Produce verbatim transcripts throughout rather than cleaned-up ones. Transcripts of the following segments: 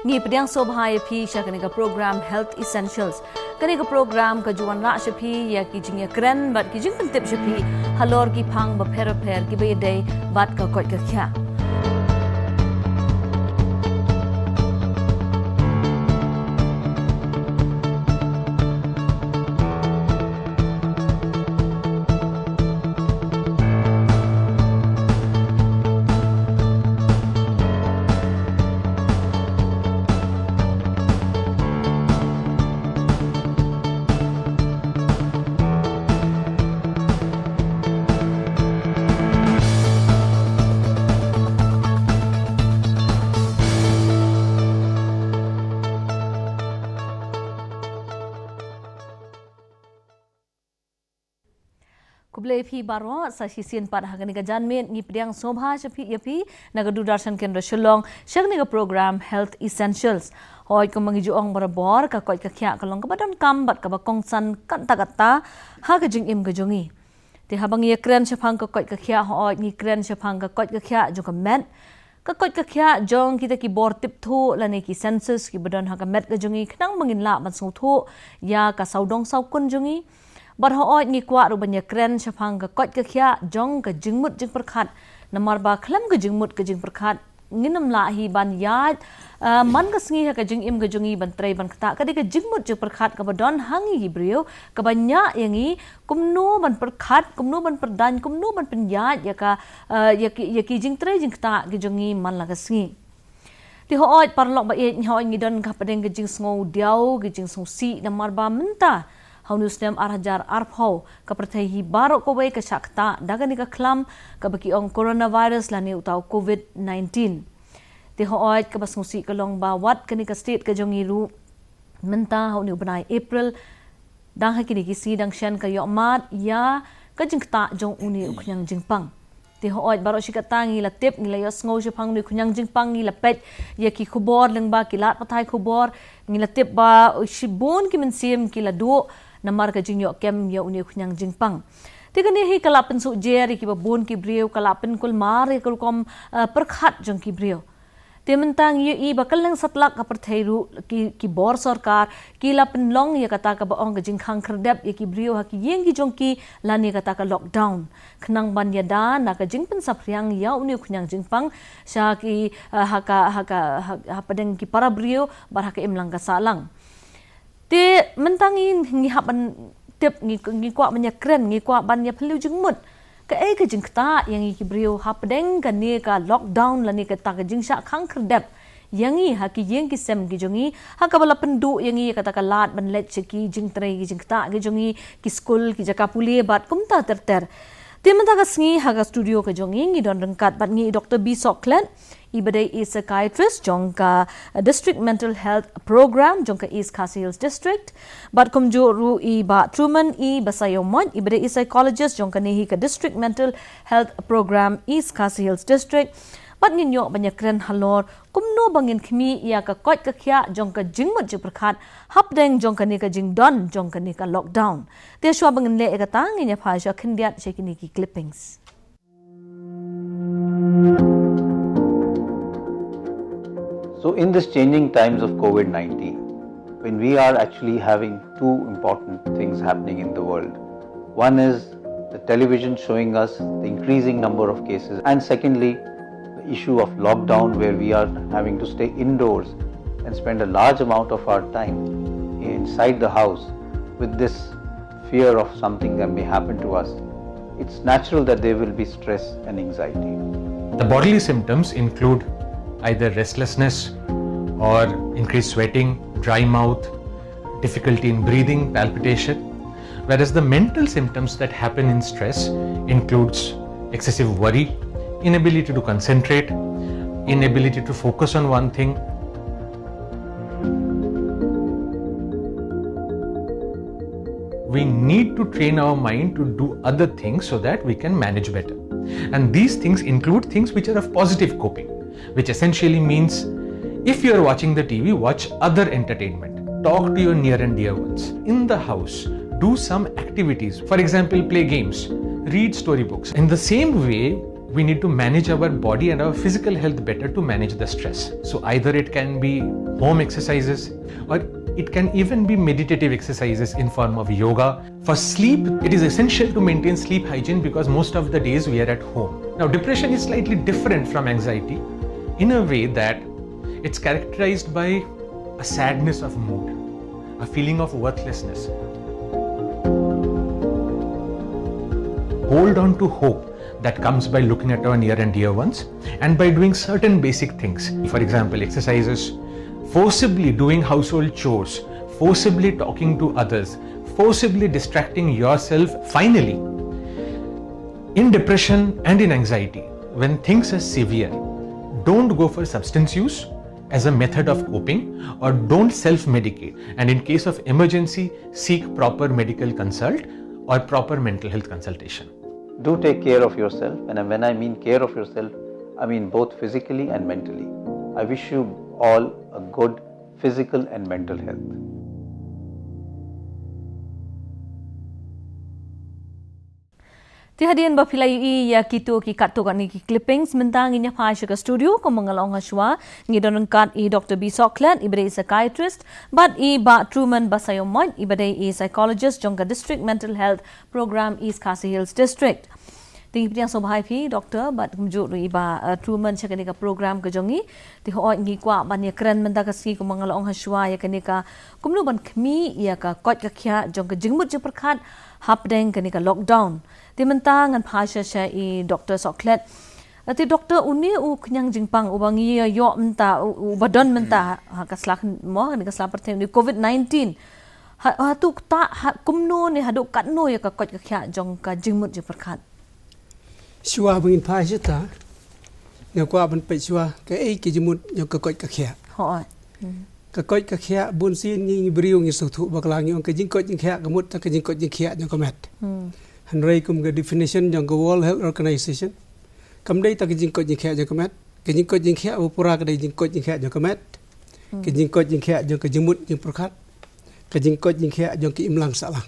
Ngi pdiang sngewbha ïa phi sha kane ka program Health Essentials. Kane ka program ka ju wanrah sha phi ïa ki jingïakren bad ki jingpyntip sha phi halor ki phang bapher bapher kiba ïadei bad ka koit ka khiah. Khublei phi baroh, sa shisien pat ha kane ka janmiet ngi pdiang sngewbha sha phi ïa phi na ka Doordarshan Kendra Shillong sha kane ka program Health Essentials. Hooid, kumba ngi ju ong barabor, ka koit ka khiah ka long kaba donkam bad kaba kongsan katta katta ha ka jingim ka jong ngi. Te haba ngi ïakren shaphang ka koit ka khiah, hooid, ngi kren shaphang ka koit ka khiah jong ka met, ka koit ka khiah jong kita ki bor tip thuh lane ki senses kiba don ha ka met ka jong ngi, khnang ba ngin lah ban sngewthuh ïa ka sawdong sawkun jong ngi. Bad hooid, ngi kwah ruh ban ïakren shaphang ka koit ka khiah jong ka jingmut jingpyrkhat, namar ba khlem ka jingmut ka jingpyrkhat ngin ym lah hi ban ïaid, ah, man ka sngi ha ka jingim ka jong ngi ban trei ban ktah. Ka dei ka jingmut jingpyrkhat kaba don ha ngi ki briew kaba ñiah ïa ngi kumno ban pyrkhat, kumno ban pyrdain, kumno ban pynïaid ïa ka, ah, ïa ki, ïa ki jingtrei jingktah ki jong ngi man la ka sngi. Te hooid paralok ba ïeit, hooid ngi don ka hapdeng ka jingsngew diaw, ka jingsngewsih, namar ba mynta ha une u snem ar hajar arphew ka pyrthei hi baroh kawei ka shah ktah da kane ka khlam kaba ki ong coronavirus lane uta u covid nineteen. Te hooid kaba sngewsih ka long ba wat kane ka state ka jong ngi ruh mynta ha une u bnai April, dang ha kine ki sngi dang shen ka ïoh mad ïa ka jingktah jong une u khñiang jingpang. Te hooid baroh shi katta ngi la tip, ngi la ïohsngew shaphang une u khñiang jingpang, ngi la peit ïa ki khubor lyngba ki lad pathai khubor, ngi la tip ba shibun ki mynsiem ki la duh namar ka jingïoh kem ïa une u khñiang jingpang. Te kane hi ka la pynsuhjer ïa kiba bun ki briew, ka la pynkulmar ïa ka rukom, eh, pyrkhat jong ki briew. Te mynta ngi ïohi ba kylleng satlak ka pyrthei ruh ki, ki bor sorkar ki la pynlong ïa kata kaba ong ka jingkhang khyrdep ïa ki briew ha ki ïing ki jong ki lane kata ka lockdown, khnang ban ïada na ka jingpynsaphriang ïa une u khñiang jingpang sha ki, eh, ha ka, ha ka, ha, hapdeng ki para briew bad ha ka imlang ka sahlang. Te mynta ngi, ngi hap ban tip, ngi, ngi kwah ban ïakren, ngi kwah ban ïaphylliew jingmut. Kaei ka jingktah ïa ngi ki briew hapdeng kane ka lockdown lane kata ka jingshah khang khyrdep ïa ngi ha ki ïing ki sem ki jong ngi, ha kaba la pynduh ïa ngi ïa kata ka lad ban leit sha ki jingtrei ki jingktah ki jong ngi, ki skul, ki jaka pule bad kumta ter ter. Te mynta ka sngi ha ka studio ka jong ngi ngi don ryngkat bad ngi i Doktor B Sohkhlet, iba dei i psychiatrist jong ka, uh, District Mental Health Program jong ka East Khasi Hills District. Bad kumjuh ruh i Bah Truman E Basaiawmoit, iba dei i psychologist jong kane hi ka District Mental Health Program East Khasi Hills District. Bad ngin ïoh ban ïakren halor kumno ba ngin khmih ïa ka koit ka khiah jong ka jingmut jingpyrkhat hapdeng jong kane ka jingdon jong kane ka lockdown. Te shuwa ba ngin leh ïa kata ngin ïa phai shuwa khyndiat sha kine ki clippings. So, in this changing times of covid nineteen, when we are actually having two important things happening in the world, one is the television showing us the increasing number of cases, and secondly, the issue of lockdown, where we are having to stay indoors and spend a large amount of our time inside the house with this fear of something that may happen to us, it's natural that there will be stress and anxiety. The bodily symptoms include either restlessness or increased sweating, dry mouth, difficulty in breathing, palpitation, whereas the mental symptoms that happen in stress includes excessive worry, inability to concentrate, inability to focus on one thing. We need to train our mind to do other things so that we can manage better. And these things include things which are of positive coping, which essentially means if you are watching the T V, watch other entertainment. Talk to your near and dear ones. In the house, do some activities. For example, play games, read storybooks. In the same way, We need to manage our body and our physical health better to manage the stress. So either it can be home exercises, or it can even be meditative exercises in form of yoga. For sleep, it is essential to maintain sleep hygiene because most of the days we are at home. Now, depression is slightly different from anxiety in a way that it's characterized by a sadness of mood, a feeling of worthlessness. Hold on to hope that comes by looking at our near and dear ones and by doing certain basic things. For example, exercises, forcibly doing household chores, forcibly talking to others, forcibly distracting yourself. Finally, in depression and in anxiety, when things are severe, don't go for substance use as a method of coping, or don't self medicate. And in case of emergency, seek proper medical consult or proper mental health consultation. Do take care of yourself, and when I mean care of yourself, I mean both physically and mentally. I wish you all a good physical and mental health. Te hadien ba phi la ïohi ïa kito ki katto katne ki clippings, mynta ngin ïa phai sha ka studio, kumba nga la ong hashwa. Ngi don ryngkat i Doctor B Sohkhlet, iba dei i psychiatrist, bad i Bah Truman Basaiawmoit, iba dei i psychologist jong ka District Mental Health Program, East Khasi Hills District. Te ngi pdiang sngewbha ïa phi, Doctor, bad kumjuh ruh i Bah, eh, Truman, sha kane ka program ka jong ngi. Te hooid, ngi kwah ban ïakren mynta ka sngi, kumba nga la ong hashwa, ïa kane ka, kumno ban khmih ïa ka koit ka khiah jong ka jingmut jingpyrkhat hapdeng kane ka lockdown. Te mynta ngan phai sha, sha i Doctor Sohkhlet. Eh, te Doctor, une u khñiang jingpang uba ngi ïoh mynta, u, uba don mynta ha, ha ka sla khyn-, mo, kane ka sla pyrthei, une u COVID nineteen. Ha, haduh katta, ha, kumno ne haduh katno ïa ka koit ka khiah jong ka jingmut jingpyrkhat? Shuwa ba ngin phai shata, nga kwah ban peit shuwa kaei ka jingmut jong ka koit ka khiah. Hooid. Ka koit ka khiah, bunsien ngi, ngi briew ngi sngewthuh bakla, ngi ong ka jingkoit jingkhiah ka mut tang ka jingkoit jingkhiah jong ka met. Hynrei kum ka definition jong ka World Health Organization, kam dei tang ka jingkoit jingkhiah jong ka met. Ka jingkoit jingkhiah ba pura ka dei jingkoit jingkhiah jong ka met, ka jingkoit jingkhiah jong ka jingmut jingpyrkhat, ka jingkoit jingkhiah jong ka imlang sahlang.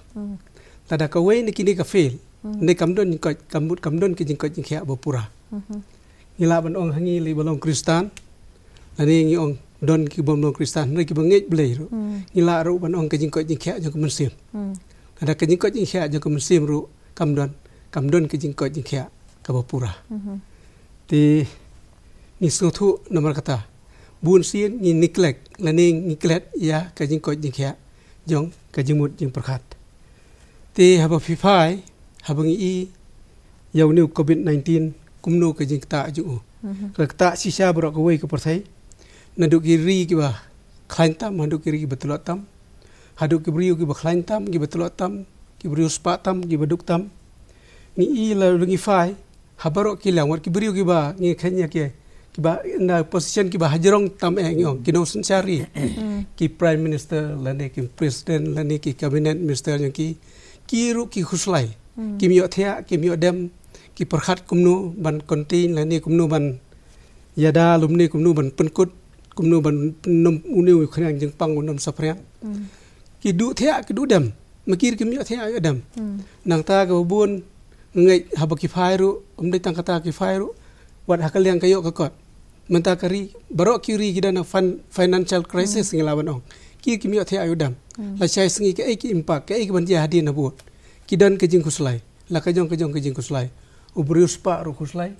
Lada kawei na kine ka fail, ne kam don jingkoit, kam mut, kam don ka jingkoit jingkhiah ba pura. Ngi lah ban ong ha ngi lei ba long Khristan, lane ngi ong don ki bym long Khristan, hynrei kiba ngeit Blei ruh, ngi lah ruh ban ong ka jingkoit jingkhiah jong ka mynsiem. Lada ka jingkoit jingkhiah jong ka mynsiem ruh kam don, kam don ka jingkoit jingkhiah kaba pura. Te ngi sngewthuh namar kata, bunsien ngi neglect lane ngi klet ïa ka jingkoit jingkhiah jong ka jingmut jingpyrkhat. Te haba phi phai, haba ngi i ïa une u COVID nineteen, kumno ka jingktah jong u. Ka ktah shisha baroh kawei ka pyrthei. Naduh ki ri kiba khlaiñ tam haduh ki ri kiba tlot tam, haduh ki briew kiba khlaiñ tam, kiba tlot tam, ki briew spah tam, kiba duk tam. Ngi i la ngi phai ha baroh ki liang, wat ki briew kiba ngi kheiñ ïa ki, kiba na position kiba hajrong tam, eh, ngi ong ki nongsynshar ri, ki prime minister lane ki president lane ki cabinet minister jong ki, ki ruh ki khuslai. Kim ïoh thiah, kim ïoh dem, ki pyrkhat kumno ban contain lane kumno ban ïada lymne, kumno ban pynkut, kumno ban pynnom une u khñiang jingpang un ym saphriang. Ki duh thiah, ki duh dem, ma ki ruh kim ïoh thiah ïoh dem. Nangta kaba bun, nga ngeit haba ki phai ruh, ym dei tang kata ki phai ruh, wat ha ka liang ka ïoh ka kot. Mynta ka ri, baroh ki ri ki don ha fin-, financial crisis ngi lah ban ong. Ki kim ïoh thiah ïoh dem. Lashai sngi kaei ka impact, kaei kaban jia hadien habud. Ki don ka jingkhuslai, la ka jong ka jong ka jingkhuslai. U briew spah ruh khuslai,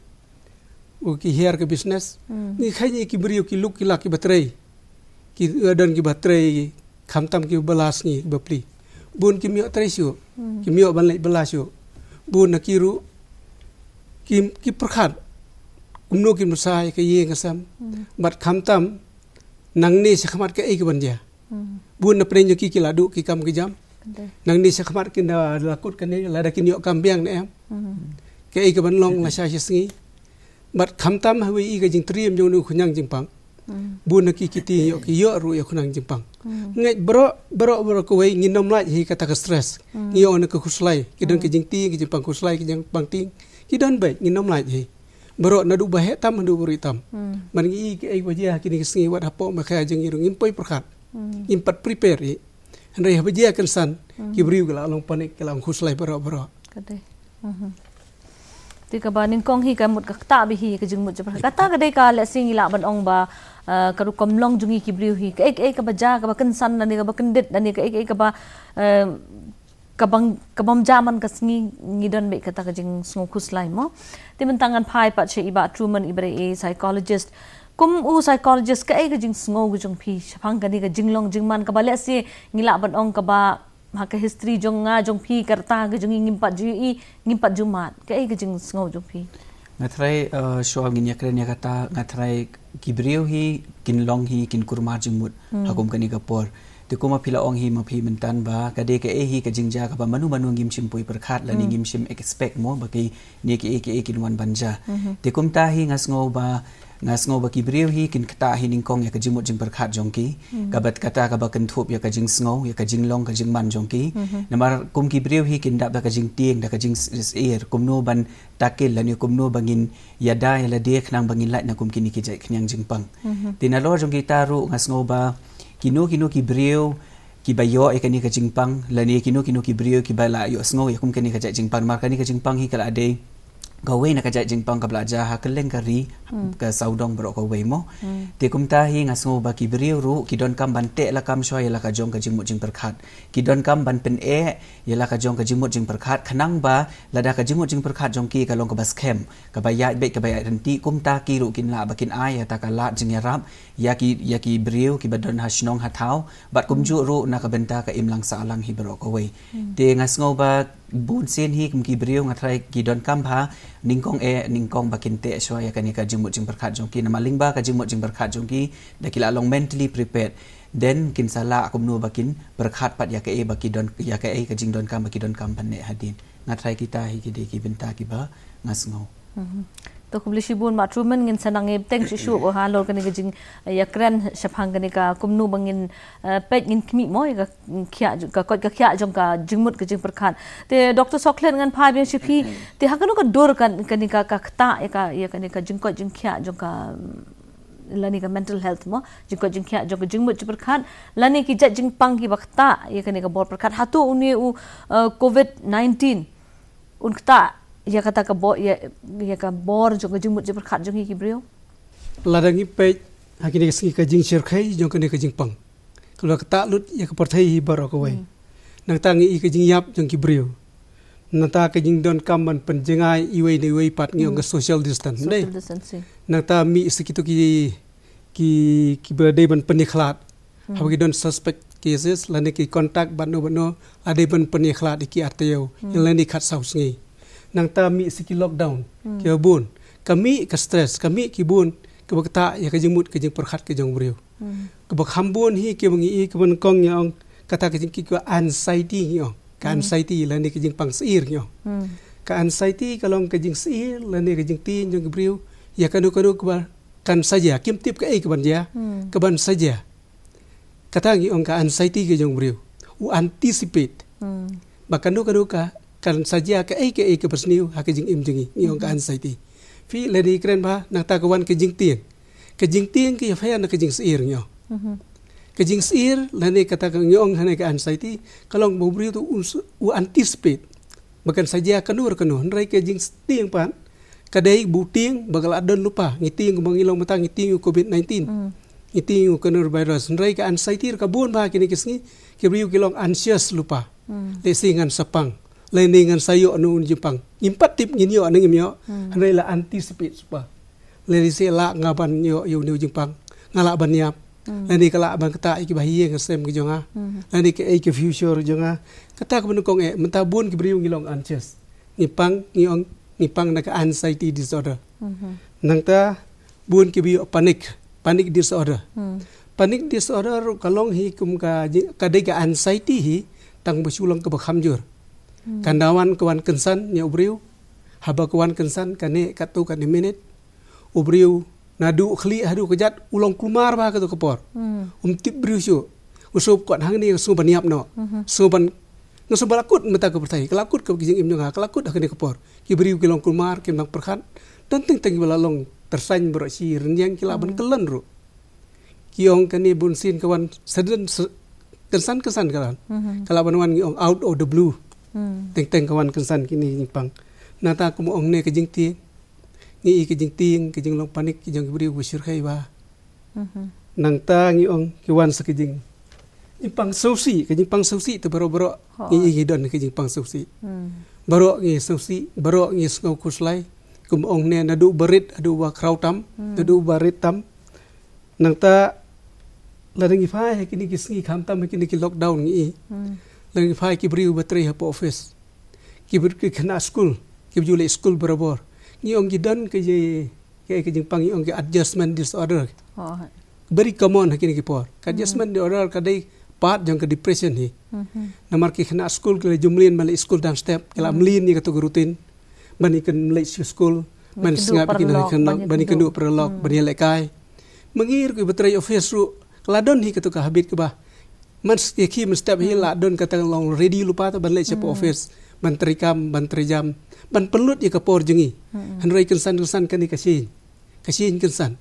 u ki hiar ka business. Ngi kheiñ ïa ki briew ki luk ki lak kiba trei, ki, eh, don kiba trei khamtam kiba la sngi kiba pli. Bun kim ïoh trei shuh, kim ïoh ban leit bylla shuh. Bun na ki ruh ki, ki pyrkhat kumno kin bsa ïa ka ïing ka sem. Bad khamtam nangne shakhmat kaei kaban jia. Bun na pdeng jong ki ki la duh ki kam ki jam. Nangne shakhmat kin da la kut kane, lada kin ïoh kam biang ne em. Kaei kaban long lashai shi sngi. Bad khamtam haba i ka jingtriem jong une u khñiang jingpang, bun na ki ki tieng ïoh, ki ïoh ruh ïa u khñiang jingpang. Ngeit baroh, baroh, baroh kawei ngin ym lait hi kata ka stress. Ngi ïoh na ka khuslai, ki don ka jingtieng, ka jingpang khuslai, ka jingpang tieng. Ki don beit, ngin ym lait hi. Baroh naduh ba heh tam haduh ba rieh tam. Ban ngi i kaei ba jia ha kine ki sngi, wat hapoh Meghalaya jong ngi ruh ngim poi pyrkhat, ngim pat prepare hi. Hynrei haba jia kynsan, ki briew ki la long panic, ki la long khuslai baroh baroh. Ka dei. Te kaba nyngkong hi ka mut ka ktah bha hi ka jingmut jingpyrkhat. Kata ka dei ka lehse ngi lah ban ong ba, eh, ka rukom long jong ngi ki briew hi. Kaei kaei kaba jia, kaba kynsan lane kaba kyndit lane kaei kaei kaba, eh, kaba, kaba ym jia man ka sngi, ngi don beit kata ka jingsngew khuslai mo. Te mynta ngan phai pat sha i Bah Truman, i ba dei i psychologist. Kum u psychologist, kaei ka jingsngew ka jong phi shaphang kane ka jinglong jingman kaba lehse ngi lah ban ong kaba ha ka history jong nga jong phi, ka rta ka jong ngi ngim pat ju ïohi, ngim pat ju mad. Kaei ka jingsngew jong phi? Nga tharai, eh, shuwa ngin ïakren ïa kata, nga tharai ki briew hi kin long hi kin kulmar jingmut ha kum kane ka por. Te kum ma phi la ong hi ma phi mynta ba ka dei kaei hi ka jingjia kaba mano mano ngim shym poi pyrkhat lane ngim shym expect mo ba kine kiei kiei kin wan ban jia. Te kumta hi nga sngew ba, nga sngew ba ki briew hi kin ktah hi nyngkong ïa ka jingmut jingpyrkhat jong ki. Kaba kata kaba kynthup ïa ka jingsngew, ïa ka jinglong ka jingman jong ki. Namar kum ki briew hi kin dap da ka jingtieng, da ka jingsheptieng kumno ban tackle lane kumno ba ngin ïada ïa lade khnang ba ngin lait na kum kine ki jait khñiang jingpang. Te nalor jong kita ruh nga sngew ba kino kino ki briew kiba ïoh ïa kane ka jingpang lane kino kino ki briew kiba la ïohsngew ïa kum kane ka jait jingpang, namar kane ka jingpang hi ka la dei kawei na ka jait jingpang kaba la jia ha kylleng ka ri, ka sawdong baroh kawei mo. Te kumta hi nga sngew ba ki briew ruh ki donkam ban teh lakam shuwa ïa la ka jong ka jingmut jingpyrkhat. Ki donkam ban pyneh ïa la ka jong ka jingmut jingpyrkhat khnang ba lada ka jingmut jingpyrkhat jong ki ka long kaba skhem, kaba ïaid beit, kaba ïaid ryntih, kumta ki ruh kin lah ba kin ai ïa kata ka lad jingïarap ïa ki, ïa ki briew kiba don ha shnong ha thaw, bad kumjuh ruh na ka bynta ka imlang sahlang hi baroh kawei. Te nga sngew ba bun sien hi kum ki briew nga tharai ki donkam bha nyngkong eh nyngkong ba kin teh shuwa ïa kane ka jingmut jingpyrkhat jong ki, namar lyngba ka jingmut jingpyrkhat jong ki da ki la long mentally prepared. Then kin sa lah kumno ba kin pyrkhat pat ïa kaei ba ki don, ïa kaei ka jingdonkam ba ki donkam ban neh hadien. Nga tharai kita hi ki dei ki bynta kiba nga sngew. To khublei shibun Bah Truman, ngin sa nang ïa bteng shuh shuh halor kane ka jingïakren shaphang kane ka kumno ba ngin, eh, peit ngin khmih mo ïa ka khiah, ka koit ka khiah jong ka jingmut ka jingpyrkhat. Te Doctor Sohkhlet ngan phai biang sha phi. Te ha kano ka dur kan, kane ka, ka ktah ïa ka, ïa kane ka jingkoit jingkhiah jong ka lane ka mental health mo, jingkoit jingkhiah jong ka jingmut jingpyrkhat lane ki jait jingpang kiba ktah ïa kane ka bor pyrkhat. Hato une u, eh, covid nineteen un ktah ïa kata ka bor, ïa, ïa ka bor jong ka jingmut jingpyrkhat jong ngi ki briew? Lada ngi peit ha kine ki sngi ka jingshyrkhei jong kane ka jingpang ka la ktah lut ïa ka pyrthei hi baroh kawei. Nangta ngi i ka jingïap jong ki briew. Nangta ka jingdonkam ban pynjngai iwei na iwei pat ngi ong ka social distance. Social distancing. Nangta mih sa kito ki, ki, kiba dei ban pynïakhlad. Haba ki don suspect cases lane ki contact bad no bad no, la dei ban pynïakhlad ïa ki artiew ïa lane khatsaw sngi. Nangta mih sa ki lockdown kiba bun, ka mih ka stress, ka mih ki bun kiba ktah ïa ka jingmut ka jingpyrkhat ka jong u briew. Kaba kham bun hi kiba ngi i, kaba nyngkong ngi ong kata ka jingkit ka anxiety ngi ong. Ka anxiety lane ka jingpang syier ngi ong. Ka anxiety ka long ka jingsyier lane ka jingtieng jong ki briew ïa kano kano kaba kan sa jia, kim tip kaei kaban jia, kaban sa jia. Kata ngi ong ka anxiety ka jong u briew. U anticipate ba kano kano ka kan sa jia kaei kaei kaba sniew ha ka jingim jong ngi, ngi ong ka anxiety. Phi lada i kren bha, nangta ka wan ka jingtieng. Ka jingtieng ka ïapher na ka jingsyier ngi ong. Ka jingsyier lane kata ka ngi ong hangne ka anxiety ka long ba u briew tu u, u anticipate ba kan sa jia kano re kano, hynrei ka jingtieng pat ka dei ba u tieng ba ka la don lypa. Ngi tieng kumba ngi long mynta ngi tieng ïa u covid nineteen. Ngi tieng ïa u coronavirus, hynrei ka anxiety ruh ka bun bha kine ki sngi. Ki briew ki long anxious lypa. Lehse ngan sa pang lane ngan sa ïoh na une u jingpang. Ngim pat tip ngin ïoh ne ngim ïoh. Hynrei la anticipate lypa. Lehse lah nga ban ïoh ïa une u jingpang, nga lah ban ïap. Lane ka lah ban ktah ïa kiba ha ïing ha sem ka jong nga. Lane kaei ka future jong nga. Kata kaba nyngkong eh, mynta bun ki briew ngi long anxious. Ngi pang, ngi ong, ngi pang na ka anxiety disorder. Nangta bun kiba ïoh panic, panic disorder. Panic disorder ruh ka long hi kum ka ji-, ka dei ka anxiety hi, tang ba shu long kaba kham jur. Kan da wan ka wan kynsan ïa u briew. Haba ka wan kynsan kane katto katne minit, u briew naduh khlieh haduh kjat u long kulmar bha kato ka por. Um tip briew shuh. U sngewbha kot hangne, u sngewbha ban ïap noh. Sngewbha ban, nga sngewbha la kut mynta ka pyrthei, ka la kut ka jingim jong nga, ka la kut ha kane ka por. Ki briew ki long kulmar, kim nang pyrkhat. Don teng teng kiba la long tyrsain baroh shi rynïeng, ki lah ban kyllon ruh. Ki ong kane bun sien ka wan sudden, su-, kynsan kynsan ka wan. Ka lah ban wan ngi ong out of the blue. Teng teng ka wan kynsan kine jingpang. Nangta kum ong ne ka jingtieng. Ngi i ka jingtieng, ka jinglong panic, ka jong ki briew ba syrkhei ba. Nangta ngi ong ki wan sa ka jing. Jingpang sngewsih, ka jingpang sngewsih te baroh baroh. Ngi i ngi don ka jingpang sngewsih. Baroh ngi sngewsih, baroh ngi sngew khuslai. Kum ong ne naduh barit, naduh ba khraw tam, naduh barit tam. Nangta lada ngi phai ha kine ki sngi khamtam ha kine ki lockdown ngi i. Lada ngi phai ki briew ba trei hapoh office. Ki briew ki khynnah skul, ki ba ju leit skul barabor. Ngi ong ki don ka je, ka, ka jingpang ngi ong ki adjustment disorder. Very common ha kine ki por. Ka adjustment disorder ka dei part jong ka depression hi. Namar ki khynnah skul ki la ju mlien ban leit skul dang step, ki la mlien ïa kato ka routine. Ban ïa kynduh leit sha skul, ban sngap ïa ki nongshong, ban ïa kynduh paralok, ban ïa lehkai. Ma ngi ruh ki ba trei office ruh, ka la don hi kato ka habit kaba. Man ïa ki man step hi la don kata ka long ready lypa ta ban leit sha office, ban trei kam, ban trei jam, ban pynlut ïa ka por jong ngi. Hynrei kynsan kynsan kane ka shin. Ka shin kynsan.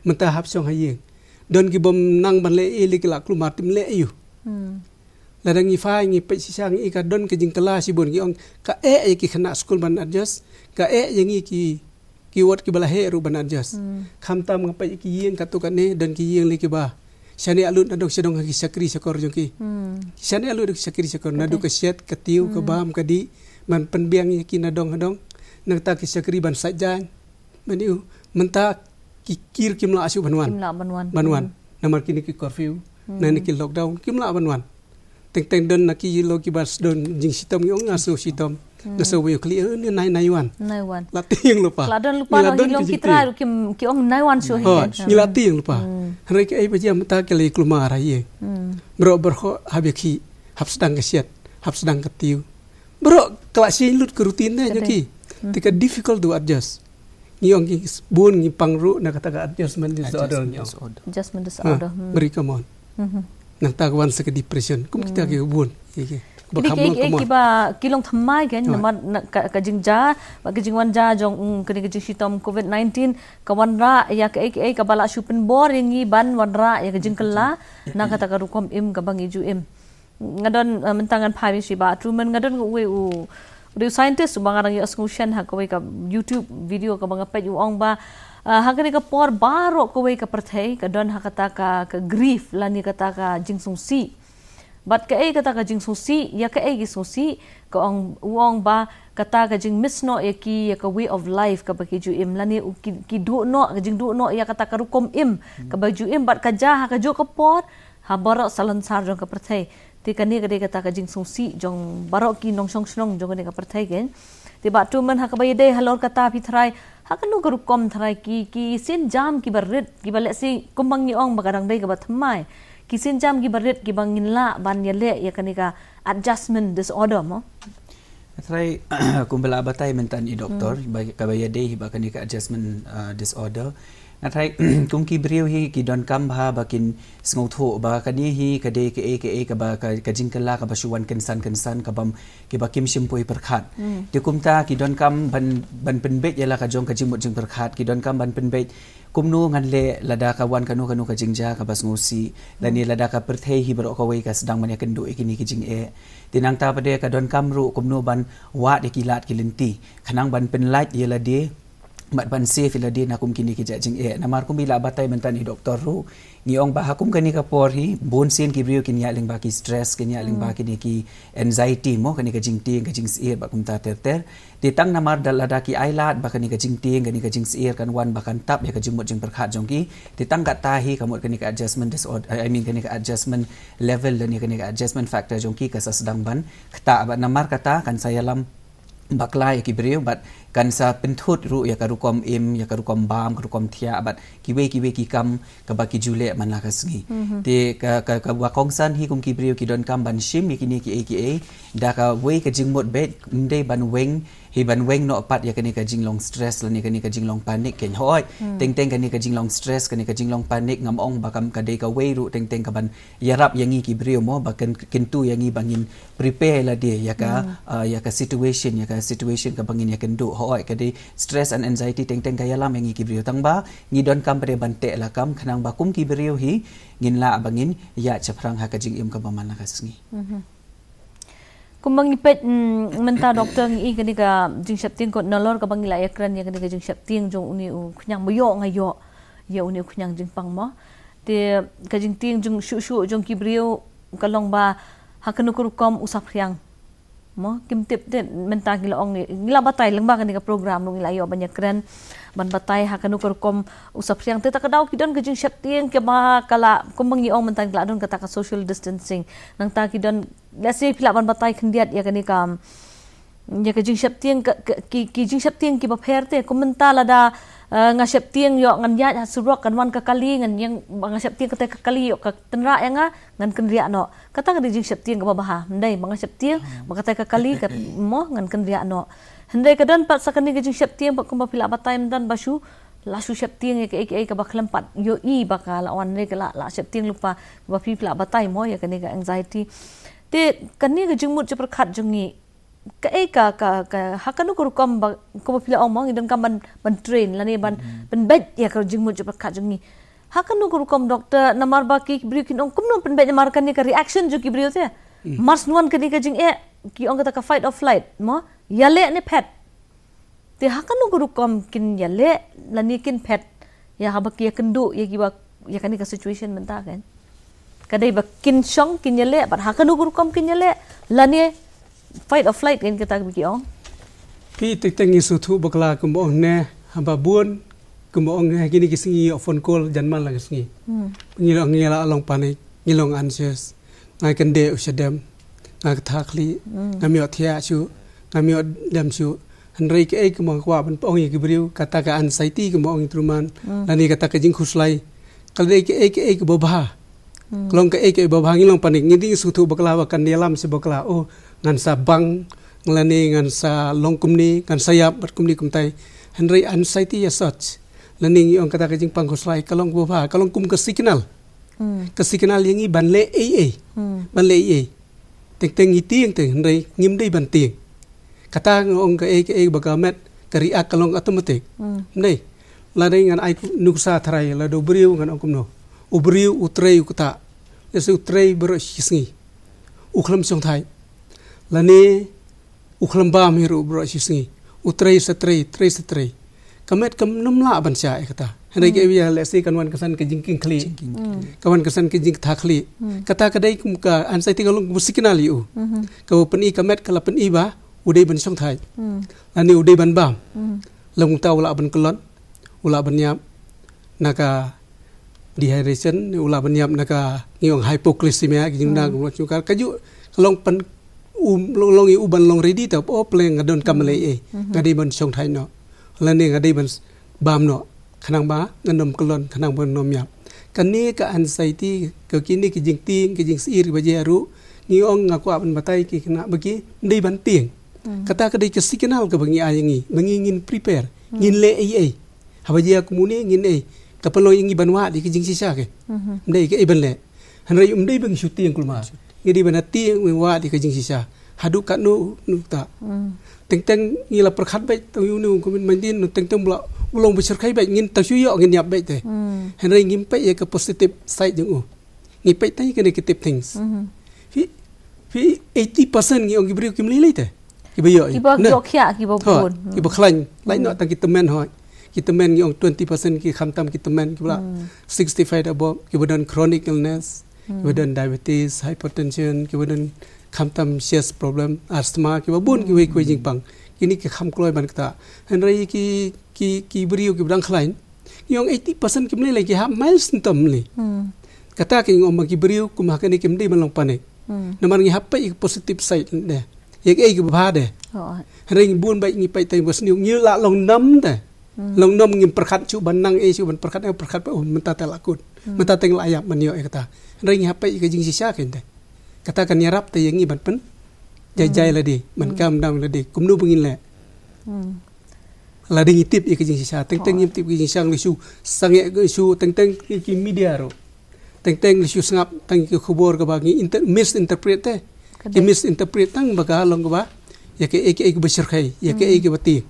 Mynta hap shong ha ïing. Don ki bym nang ban leh ei leh ki la kulmar tim leh aïu. Lada ngi phai ngi peit shisha ngi i ka don ka jingkylla shibun ngi ong ka eh ïa ki khynnah skul ban adjust, ka eh ïa ngi ki, ki wot ki ba la heh ruh ban adjust. Khamtam nga peit ki ïing kato kane don ki ïing leh ki ba. Shane alut nadong shadong ha ki shakri shakor jong ki. Shane alut ki shakri shakor naduh ka shet, ka tiew, ka bam, ka dih, ban pynbiang ïa ki nadong hadong. Nangta ki shakri ban sait jaiñ. Ban ïu, mynta ki kir kim lah shuh ban wan. Kim lah ban wan. Ban wan. Namar kine ki curfew, na ne ki lockdown, kim lah ban wan. Teng teng don na ki lo ki ba sdon jingshitom ngi ong nga sngew shitom. Nga sngew ba ïoh khlieh, eh, ne nai nai wan. Nai wan. La tieng lypa. La don lypa ngi la ngi don long ki ki trai jingtieng. Ruh kim, ki ong nai wan shuh hi. Hooid, ngi la tieng lypa. Hynrei kaei ba jia mynta ki la ïa kulmar ha ïing. Baroh baroh hap ïa ki, hap sdang ka shet, hap sdang ka tiew. Baroh ka la shin lut ka routine ne jong ki. Te ka difficult to adjust. Ngi ong ki bun ngi pang ruh na kata ka adjustment disorder ngi ong. Adjustment disorder. Very common. Nangta ka wan sa ka depression. Kum kita ki bun. Ki, ki. Ba kine kham ki, long ki, common. Ki ba ki long thymmai kan, namar na ka, ka jingjia, ba ka jingwan jia jong, mm, kane ka jingshitom covid nineteen, ka wanrah ïa kaei kaei kaba la shu pynbor ïa ngi ban wanrah ïa ka jingkylla na kata ka rukom im kaba ngi ju im. Nga don, eh, mynta ngan phai biang sha i Bah Truman, nga don uwei u, u dei u scientist uba nga dang ïohsngew shen ha kawei ka YouTube video kaba nga peit u ong ba, eh, ha kane ka por baroh kawei ka pyrthei ka don ha kata ka, ka grief lane kata ka jingsngewsih. Bad kaei kata ka jingsngewsih, ïa kaei ki sngewsih, ka ong, u ong ba kata ka jingmiss noh ïa ki, ïa ka way of life kaba ki ju im lane u ki, ki duh noh, ka jingduh noh ïa kata ka rukom im kaba ju im bad ka jia ha kajuh ka por ha baroh salonsar jong ka pyrthei. Te kane ka dei kata ka jingsngewsih jong baroh ki nongshong shnong jong kane ka pyrthei kein. Te Bah Truman ha kaba ïadei halor kata phi tharai, ha kano ka rukom tharai ki, ki sienjam kiba rit, kiba lehse kumba ngi ong ba ka dang dei kaba thymmai. Ki sienjam kiba rit kiba ngin lah ban ïaleh ïa kane ka adjustment disorder mo. Tharai kumba la batai mynta i doktor, ba, kaba ïadei hi ba kane ka adjustment, uh, disorder. Nga tharai kum ki briew hi ki donkam bha ba kin sngewthuh ba kane hi ka dei kaei kaei kaba ka, ka jingkylla kaba shu wan kynsan kynsan kaba m-, kiba kim shym poi pyrkhat. Te kumta ki donkam ban, ban pynbeit ïa la ka jong ka jingmut jingpyrkhat, ki donkam ban pynbeit kumno ngan leh lada ka wan kano kano ka jingjia kaba sngewsih, lane lada ka pyrthei hi baroh kawei ka sdang ban ïakynduh ïa kine ki jingeh. Te nangta pat de ka donkam ruh kumno ban wad ïa ki lad ki lynti khnang ban pynlait ïa lade, bad ban save ïa lade na kum kine ki jait jingeh. Namar kum i la batai mynta i doktor ruh, ngi ong ba ha kum kane ka por hi, bun sien ki briew kin ïaid lyngba ki stress, kin ïaid lyngba kine ki anxiety mo, kane ka jingtieng, ka jingsyier, bad kumta ter ter. Te tang namar da lada ki ai lad ba kane ka jingtieng, kane ka jingsyier kan wan ba kan tap ïa ka jingmut jingpyrkhat jong ki. Te tang kata hi ka mut kane ka adjustment disorder, I mean kane ka adjustment level lane kane ka adjustment factor jong ki ka sa sdang ban ktah, bad namar kata kan sa ïalam bakla ïa ki briew bad kan sa pynthut ruh ïa ka rukom im, ïa ka rukom bam, ka rukom thiah bad kiwei kiwei ki kam kaba ki ju leh man la ka sngi. Te ka, ka, kaba kongsan hi kum ki briew ki donkam ban shim ïa kine kiei kiei da kawei ka jingmut beit, ym dei ban weng, hi ban weng noh pat ïa kane ka jinglong stress lane kane ka jinglong panic kein hooid. Teng teng kane ka jinglong stress, kane ka jinglong panic ngam ong ba kam ka dei kawei ruh teng teng kaban ïarap ïa ngi ki briew mo, ba kan kyntu ïa ngi ba ngin prepare lade ïa ka, uh, ïa ka situation, ïa ka situation kaba ngin ïakynduh. Hooid, ka dei stress and anxiety teng teng ka ïalam ïa ngi ki briew, tang ba ngi donkam pat de ban teh lakam khnang ba kum ki briew hi ngin lah ba ngin ïaid shaphrang ha ka jingim kaba man la ka sngi. Kumba ngi peit, mm, mynta doctor, ngi i kane ka jingsheptieng, ko nalor kaba ngi la ïakren ïa kane ka jingsheptieng jong une u khñiang ba ïoh nga ïoh ïa une u khñiang jingpang mo. Te ka jingtieng jong shuh shuh jong ki briew ka long ba ha kano ka rukom u saphriang mo, kim tip te. Mynta ngi la ong, ngi la batai lyngba kane ka program ruh, ngi la ïoh ban ïakren ban batai ha kano ka rukom u saphriang. Te ta ka daw ki don ka jingsheptieng kaba ka la, kumba ngi ong mynta, ngi la don kata ka social distancing. Nangta ki don, let's say, phi lah ban batai khyndiat ïa kane ka, ïa ka jingsheptieng ka, ka, ki, ki jingsheptieng kiba pher te. Kum mynta lada, eh, nga sheptieng ïoh ngan ïaid ha surok, kan wan ka kali, ngan ïeng, ba nga sheptieng kata ka kali ïoh ka tynrah ïa nga, ngan kynriah noh. Kata ka dei jingsheptieng kaba bha. Hynrei ba nga sheptieng ba kata ka kali ka mo, ngan kynriah noh. Hynrei ka don pat sa kane ka jingsheptieng pat, kumba phi lah batai mynta, ba shu, la shu sheptieng ïa kaei kaei kaba khlem pat ïohi ba ka la wan, hynrei ka la, la sheptieng lypa, ba phi, phi lah batai mo ïa kane ka anxiety. Te kane ka jingmut jingpyrkhat jong ngi, kaei ka, ka, ka, ha kano ka rukom ba, kumba phi la ong mo, ngi donkam ban, ban train lane ban, ban beit ïa ka jingmut jingpyrkhat jong ngi. Ha kano ka rukom, doctor, namar ba ki briew kin ong kumno pynbeit, namar kane ka reaction jong ki briew te. Mar shu wan kane ka jingeh, ki ong kata ka fight or flight mo, ïaleh ne phet. Te ha kano ka rukom kin ïaleh lane kin phet ïa haba ki ïakynduh ïa kiba, ïa kane ka situation mynta kan. Ka dei ba kin shong kin ïaleh, bad ha kano ka rukom kin ïaleh, lane fight or flight kan kata ba ki ong. Phi, teng teng ngi sngewthuh bakla, kumba ong ne, haba bun, kumba ong ne, ha kine ki sngi ïoh phone call jan man la ka sngi. Ngi long, ngi la long panic, ngi long anxious. Nga kyndeh u shadem, nga ktha khlieh, ngam ïoh thiah shuh, ngam ïoh dem shuh. Hynrei kaei kaba nga kwah ban ong ïa ki briew, kata ka anxiety kaba ong i Truman, lane kata ka jingkhuslai, ka dei kaei kaei kaba bha. Ka long kaei kaei ba bha, ngi long panic, ngi dei sngewthuh bakla ba kan ïalam sha bakla. Oh, ngan sa bang, lane ngan sa long kumne, ngan sa ïap bad kumne kumtai. Hynrei anxiety as such, lane ngi ong kata ka jingpang khuslai, ka long kaba bha, ka long kum ka signal. Ka signal ïa ngi ban leh ei ei. Ban leh ei ei. Teng teng ngi tieng te, hynrei ngim dei ban tieng. Kata nga ong kaei kaei ba ka met ka react, ka long automatic. Ym dei. Lada ngan ai nuksa tharai, lada u briew ngan ong kumno. U briew u trei u ktah. Lehse u trei baroh shi sngi. U khlem shongthait. Lane u khlem bam hi ruh baroh shi sngi. U trei sa trei, trei sa trei. Ka met kam nym lah ban shah ïa kata. Hynrei kaei ba ïa, lehse kan wan ka san ka jingkieng khlieh. Kan wan ka san ka jingktah khlieh. Kata ka dei kum ka anxiety, ka long kum signal ïa u. Kaba pyni, ka met ka la pyni ba u dei ban shongthait. Lane u dei ban bam. Long kumta u lah ban kyllon, u lah ban ïap na ka dehydration, u lah ban ïap na ka, ngi ong, hypoglycemia, ki jingdang, ka long pyn, u long, long ïa u ban long ready, ta, oh, pynlong nga donkam leh ei ei. Nga dei ban shongthait noh. Lane nga dei ban bam noh, khnang ba ngan nym kyllon, khnang ba ngan nym ïap. Kane ka anxiety, ka kine ki jingtieng, ki jingsyier ba jia ruh, ngi ong, nga kwah ban batai ki khynnah ba kim dei ban tieng. Kata ka dei ka signal kaba ngi ai ïa ngi ba ngi ngin prepare, ngin leh ei ei. Haba jia kumne ngin ei, ka pynlong ïa ngi ban wad ïa ki jingshisha ki. Ym dei kaei ban leh. Hynrei ym dei ba ngi shu tieng kulmar. Ngi dei ban tieng, ngi wad ïa ki jingshisha. Haduh katno nukta. Teng teng ngi la pyrkhat beit, tang ïa une u Covid nineteen, teng teng ba u long ba shyrkhei beit, ngin tang shu ïoh, ngin ïap beit te. Hynrei ngim peit ïa ka positive side jong u. Ngi peit tang ïa ki negative things. Phi, phi, eighty percent ngi ong ki briew kim lei lei te. Kiba ïoh, kiba ïoh khiah, kiba bun. Kiba khlaiñ, lait noh tang ki tymmen hoi. Ki tymmen ngi ong twenty percent ki khamtam ki tymmen kiba la sixty-five above, kiba don chronic illness, kiba don diabetes, hypertension, kiba don khamtam chest problem, asthma, kiba bun kiwei kiwei jingpang. Kine ki kham kloi ban ktah. Hynrei ki, ki, ki briew kiba dang khlaiñ, ngi ong eighty percent kim lei lei, ki hap mild symptom lei. Kata ka ngi ong ba ki briew kum ha kane kim dei ban long panic. Namar ngi hap peit ïa ka positive side de. Ïa kaei kaba bha de. Hynrei ngi bun beit ngi peit tang ba sniew, ngi la long numb de. Long numb, ngim pyrkhat shuh ban nang ei shuh ban pyrkhat, eh, pyrkhat ba, oh, mynta te la kut. Mynta te ngi la ïap, ban ïoh ïa kata. Hynrei ngi hap peit ïa ka jingshisha kein de. Kata kan ïarap te ïa ngi ban pyn jai jai lade, ban calm down lade. Kumno ba ngin leh. Lada ngi tip ïa ka jingshisha, teng teng ngim tip ïa ka jingshisha, ngi shu sangeh, ngi shu, teng teng ki media ruh. Teng teng ngi shu sngap tang ki khubor kaba ngi inter-, misinterpret te. Ki misinterpret tang ba ka long kaba ïa kaei kaei kaba shyrkhei, ïa kaei kaba tieng.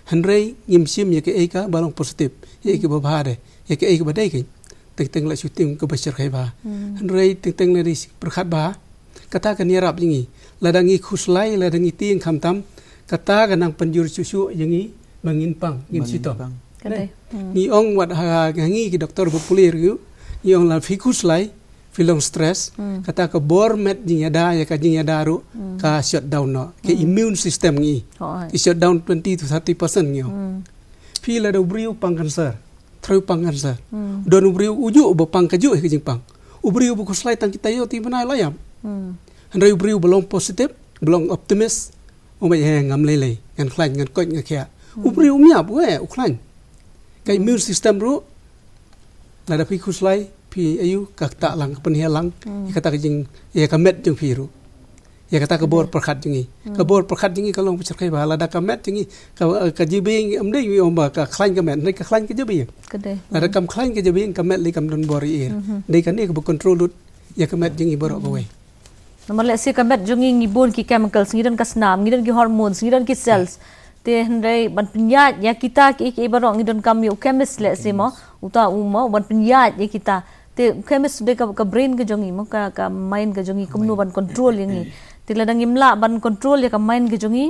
Hynrei ngim shim ïa kaei kaba long positive, ïa kaei kaba bha de, ïa kaei kaba dei kein. Teng teng la shu tieng kaba shyrkhei bha. Hynrei teng teng la dei pyrkhat bha. Kata kan ïarap ïa ngi. lada ngi khuslai, lada ngi tieng khamtam, kata ka nang pynjur shuh shuh ïa ngi ba ngin pang, ngin shitom. Ka dei. Ngi ong wat ha ngi ki doktor ba pule ruh, ngi ong la phi khuslai, phi long stress, kata ka bor met jingïada ïa ka jingïada ruh ka shutdown noh. Ka immune system ngi. Ki shutdown twenty to thirty percent ngi ong. Phi lada u briew pang cancer, threu pang cancer. Don u briew u juh ba pang kajuh ka jingpang. U briew ba khuslai tang kita ïoh ti bnai la ïap. Hynrei u briew ba long positive, ba long optimist, u mut he ngam lei lei, ngan khlaiñ, ngan koit, ngan khiah. U briew um ïap, u eh, u khlaiñ. Ka immune system ruh, lada phi khuslai, phi ïoh ka ktah lang, ka pynhiar lang, ïa kata ka jing, ïa ka met jong phi ruh. Ïa kata ka bor pyrkhat jong ngi. Ka bor pyrkhat jong ngi ka long pyrkhat ba lada ka met jong ngi, ka, ka jabieng, em dei ngi ong ba ka khlaiñ ka met, hynrei ka khlaiñ ka jabieng. Lada kam khlaiñ ka jabieng, ka met lei kam don bor ïa. Dei kane kaba control lut ïa ka met jong ngi baroh kawei. Namar lehse ka met jong ngi ngi bun ki chemicals, ngi don ka snam, ngi don ki hormones, ngi don ki cells. Te hynrei ban pynïaid ïa kita kiei kiei baroh ngi donkam ïa u chemist lehse mo, uta u mo, ban pynïaid ïa kita. Te u chemist dei ka, ka brain ka jong ngi mo, ka, ka mind ka jong ngi, kumno ban control ïa ngi. Te lada ngim lah ban control ïa ka mind ka jong ngi,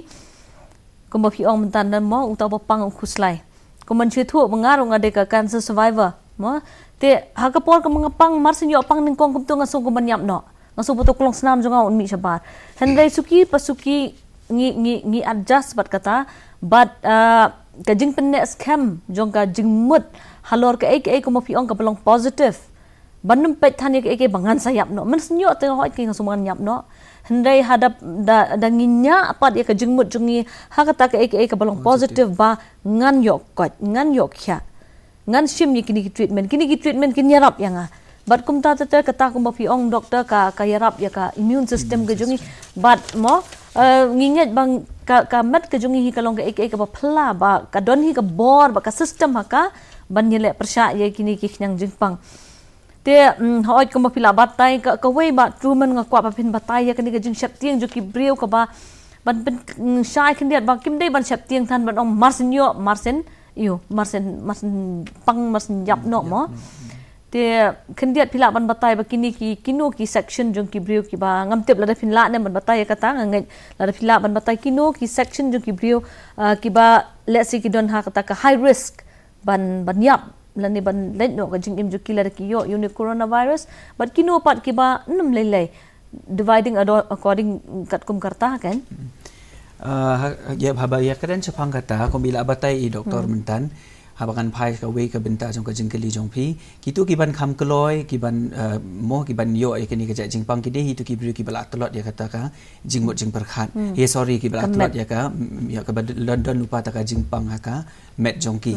kumba phi ong mynta mo, uta uba pang u khuslai. Kumba ngi shu ïathuh ba nga ruh nga dei ka cancer survivor mo. Te ha ka por kaba nga pang, mar shu ïoh pang nyngkong kumto nga sngew kumba ïap noh. Nga sngew ba uto u klong snam jong nga un mih shabar. Hynrei suki pa suki ngi, ngi, ngi adjust bad kata, bad, ah, ka jingpynneh skhem jong ka jingmut halor kaei kaei kumba phi ong kaba long positive. Ban ym peit than ïa kaei kaei ba ngan sa ïap noh. Mynsngi te nga hoi ki nga sngew ba ngan ïap noh. Hynrei haba da, da ngi ñiah pat ïa ka jingmut jong ngi ha kata kaei kaei kaba long positive ba ngan ïoh koit, ngan ïoh khiah. Ngan shim ïa kine ki treatment, kine ki treatment kin ïarap ïa nga. Bad kumta te te kata kumba phi ong doktor ka, ka ïarap ïa ka immune system ka jong ngi. Bad mo, eh, ngi ngeit ba ka, ka met ka jong ngi hi ka long kaei kaei kaba phylla ba ka don hi ka bor ba ka system ha ka ban ïaleh pyrshah ïa kine ki khñiang jingpang. Te, mm, hooid kumba phi la batai ka, kawei ba Truman nga kwah ba phin batai ïa kane ka jingsheptieng jong ki briew kaba ban pyn, mm, shai khyndiat ba kim dei ban sheptieng than ban ong mar shu ïoh, mar shu ïoh, mar shu, mar shu pang, mar shu ïap noh mo. Te khyndiat phi lah ban batai ba kine ki, kino ki section jong ki briew kiba, ngam tip lada phin lah ne ban batai ïa kata, nga ngeit lada phi lah ban batai kino ki section jong ki briew, ah, kiba lehse ki don ha kata ka high risk ban, ban ïap lane ban leit noh ka jingim jong ki lada ki ïoh ïa une u coronavirus, bad kino pat kiba nym lei lei, dividing ado-, according katkum ka rta kan. Ah, ha, ïa, haba ïa ka dang shaphang kata, kumba i la batai i doktor mynta, haba ngan phai kawei ka bynta jong ka jingkylli jong phi, kito kiban kham kloi, kiban, ah, mo kiban ïoh ïa kine ki jait jingpang ki dei hi kito ki briew kiba la tlot ïa kata ka jingmut jingpyrkhat. Ïa, sorry, kiba la tlot ïa ka, mm, ïa kaba don, don lypa ta ka jingpang ha ka met jong ki.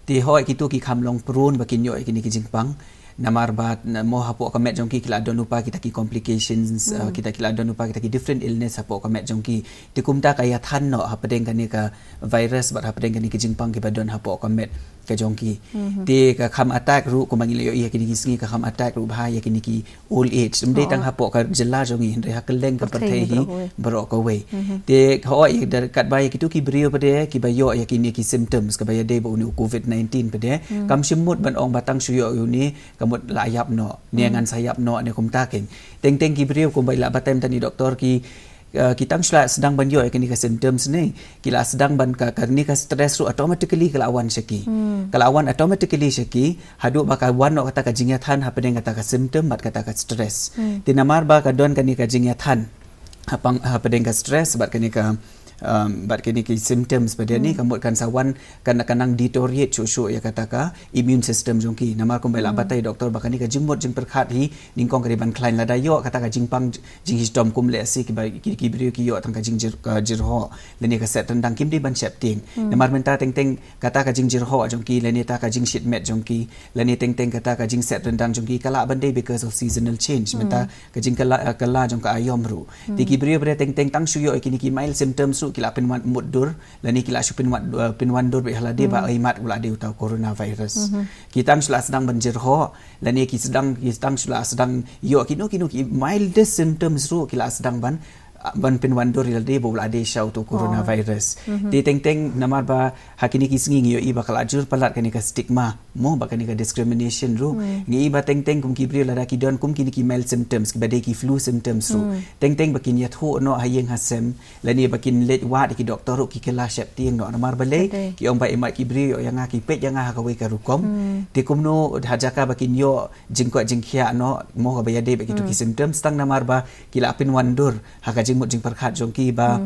Te hooid kito ki kham long prone ba kin ïoh ïa kine ki jingpang. Namar ba na mo hapoh ka met jong ki ki la don lypa kita ki complications, ah, kita ki la don lypa kita ki different illness hapoh ka met jong ki. Te kumta ka ïathan noh hapdeng kane ka virus bad hapdeng kine ki jingpang kiba don hapoh ka met ka jong ki. Te ka kham attack ruh kumba ngi la ïohi ha kine ki sngi ka kham attack ruh bha ïa kine ki old age. Ym dei tang hapoh ka jylla jong ngi hynrei ha kylleng ka pyrthei hi baroh kawei. Te hooid katba ïa kito ki briew pat de kiba ïoh ïa kine ki symptoms kaba ïadei bad une u covid nineteen pat de. Kam shym mut ban ong ba tang shu ïoh ïa une ka mut la ïap noh, ne ngan sa ïap noh ne kumta kein. Teng teng ki briew kumba i la batai mynta i doktor ki, eh, ki tang shu la sdang ban ïoh ïa kine ki symptoms ne, ki la sdang ban ka, kane ka stress ruh automatically ka la wan sha ki. Ka la wan automatically sha ki, haduh ba ka wan noh kata ka jingïathan hapdeng kata ka symptom bad kata ka stress. Te namar ba ka don kane ka jingïathan hapang, hapdeng ka stress bad kane ka, um, bad kine ki symptoms pat de ne, ka mut kan sa wan kan, kan nang deteriorate shuh shuh ïa kata ka immune system jong ki. Namar kumba i la batai doktor ba kane ka jingmut jingpyrkhat hi nyngkong ka dei ban khlaiñ, lada ïoh kata ka jingpang jingshitom kum lehse kiba ki, ki briew ki ïoh tang ka jingjyrhoh lane ka set ryndang, kim dei ban sheptieng. Namar mynta teng teng kata ka jingjyrhoh jong ki lane ta ka jingshit met jong ki lane teng teng kata ka jingset ryndang jong ki ka lah ban dei because of seasonal change. Mynta ka jingkylla, eh, kylla jong ka aïom ruh. Te ki briew pat de teng teng tang shu ïoh ïa kine ki mild symptoms ruh ki la pynwan mutdur lane ki la shu pynwan, eh, pynwandur beit ha lade ba, eh, i mat u la dei uta u coronavirus. Ki tang shu la sdang ban jyrhoh lane ki sdang, ki tang shu la sdang ïoh kino kino ki mildest symptoms ruh ki la sdang ban, ban pynwandur ïa lade ba u la dei sha uto coronavirus. Te teng teng namar ba ha kine ki sngi ngi ïohi ba ka la jur palat kane ka stigma, mo, ba kane ka discrimination ruh. Ngi ïohi ba teng teng kum ki briew lada ki don kum kine ki mild symptoms, kiba dei ki flu symptoms ruh, teng teng ba kin ïathuh noh ha ïing ha sem, lane ba kin leit wad ïa ki doktor ruh ki kylla sheptieng noh. Namar balei? Ki ong ba imat ki briew ïoh ïa nga, ki peit ïa nga ha kawei ka rukom. Te kumno ha jaka ba kin ïoh jingkoit jingkhiah noh, mo, kaba ïadei bad kito ki symptoms, tang namar ba ki la pynwandur ha ka jingmut jingpyrkhat jong ki ba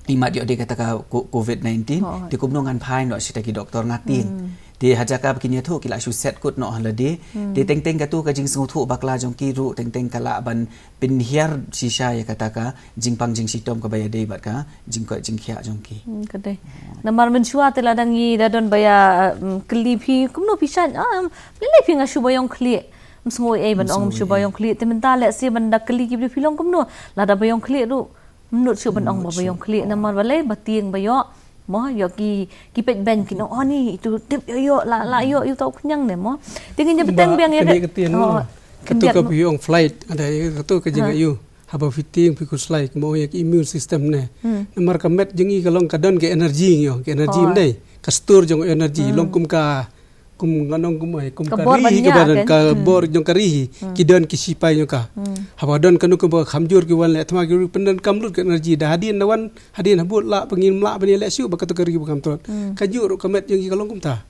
imat ïoh dei kata ka co-, covid nineteen, te kumno ngan phai noh sha kita ki doktor, nga tieng. Te ha jaka ba kin ïathuh ki la shu set kut noh ha lade. Te teng teng kato ka jingsngewthuh bakla jong ki ruh teng teng ka lah ban pynhiar shisha ïa kata ka jingpang jingshitom kaba ïadei bad ka jingkoit jingkhiah jong ki. Hmm, ka dei. Namar mynshuwa te lada ngi da don ba ïa, um, kylli phi kumno phi shait, ah, um, lei lei phi nga shu ba ïong khlieh. Ym sngew ei ban ong shu ba ïong khlieh. Te mynta lehse ban da kylli ki briew phi long kumno, lada ba ïong khlieh ruh. Ym nud shuh ban ong ba ba ïong khlieh namar balei, ba tieng ba ïoh. Mo, ïoh ki, ki peit beiñ ki ong, oh, ni itu tip ïoh ïoh la, la ïoh ïa uta u khñiang ne, mo. Te ngin ïa bteng biang ïa ka, oh, kato ka phi ong flight, ada kato ka jing ïoh. Haba phi tieng phi khuslai, mo, ïa ka immune system ne. Namar ka met jong ngi ka long ka don ka energy, ïoh ka energy, mdei ka store jong energy, long kum ka, kum ngan ong kum ai, kum ka ri hi, ka bor jong ka ri hi, ki don ki sipai jong ka. Haba don kano kaba kham jur ki wan leh thma ki ruh pyndonkam lut ka energy, da hadien da wan hadien habud lah ba ngim lah ban ïaleh shuh bad kato ka ri ba kham tlot. Ka jur ruh ka met jong ngi ka long kumta.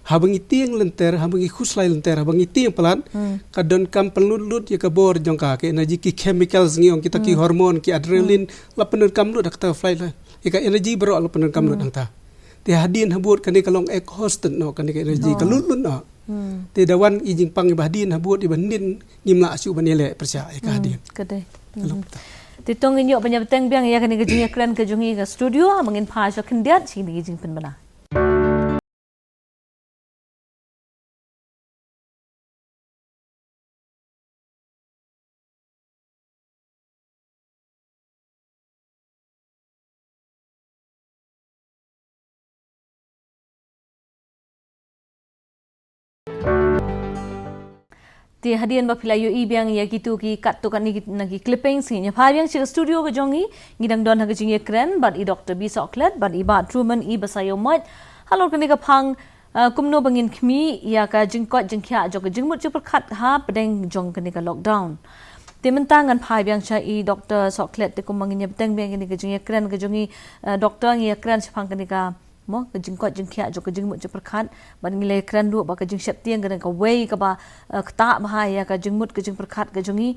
Haba ngi tieng lynter, haba ngi khuslai lynter, haba ngi tieng palat, ka donkam pynlut lut ïa ka bor jong ka, ka energy, ki chemicals ngi ong kita, ki hormone, ki adrenaline, la pyndonkam lut ha kata ka flight la. Ïa ka energy baroh la pyndonkam lut hangta. Te hadien habud kane ka long exhausted noh, kane ka energy ka lut lut noh. Te da wan i jingpang iba hadien habud iba nin ngim lah shuh ban ïaleh pyrshah ïa ka hadien. Ka dei. Te to ngin ïoh ban ïa bteng biang ïa kane ka jingïakren ka jong ngi ha ka studio, haba ngin phai sha khyndiat sha kine ki jingpynbna. Te hadien ba phi la ïohi biang ïa kito ki katto katne ki, na ki clippings, ngin ïa phai biang sha ka studio ka jong ngi, ngi dang don ha ka jingïakren bad i Doktor B Sohkhlet bad i Bah Truman E Basaiawmoit halor kane ka phang, ah, kumno ba ngin khmih ïa ka jingkoit jingkhiah jong ka jingmut jingpyrkhat hapdeng jong kane ka lockdown. Te mynta ngan phai biang sha i Doktor Sohkhlet, te kumba ngin ïa bteng biang kane ka jingïakren ka jong ngi, ah, Doktor, ngi ïakren shaphang kane ka, mo, ka jingkoit jingkhiah jong ka jingmut jingpyrkhat, bad ngi la ïakren ruh ba ka jingsheptieng ka dei kawei kaba, eh, ktah bha ïa ka jingmut ka jingpyrkhat ka jong ngi.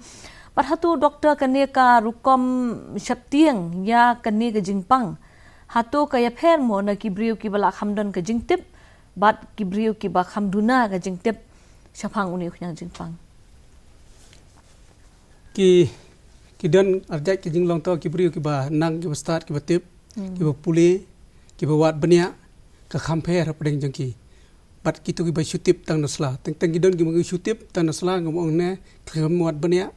Bad hato Doktor, kane ka rukom sheptieng ïa kane ka jingpang, hato ka ïapher mo na ki briew kiba la kham don ka jingtip bad ki briew kiba kham duna ka jingtip shaphang une u khñiang jingpang? Ki, ki don arjait ki jinglong, to ki briew kiba nang, kiba stad, kiba tip, kiba pule, kiba wad bniah, ka kham pher hapdeng jong ki. Bad kito kiba shu tip tang na sla. Teng teng ki don kiba shu tip tang na sla, kumba ong ne, kham wad bniah,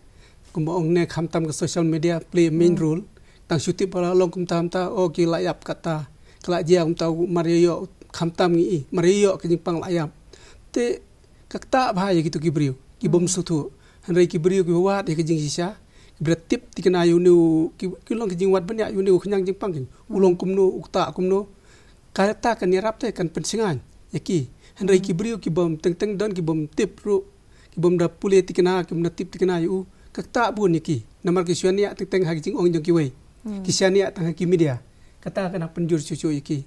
kumba ong ne, khamtam ka social media play a main role. Tang shu tip ba la long kumta kumta, oh, ki la ïap kata, ka la jia kumta, mar ïoh, khamtam ngi i, mar ïoh ka jingpang la ïap. Te ka ktah bha ïa kito ki briew kibym sngewthuh. Hynrei ki briew kiba wad ïa ka jingshisha, kiba tip thikna ïa une u, ki, ki long ka jingwad bniah ïa une u khñiang jingpang, u long kumno, u ktah kumno. Kata kan ïarap te kan pynsngain ïa ki. Hynrei ki briew kibym, teng teng don kibym tip ruh, kibym da pule thikna, kibym da tip thikna ïa u, ka ktah bun ïa ki. Namar ki shaniah teng teng ha ki jingong jong kiwei. Ki shaniah tang ha ki media. Kata kan hap pynjur shuh shuh ïa ki.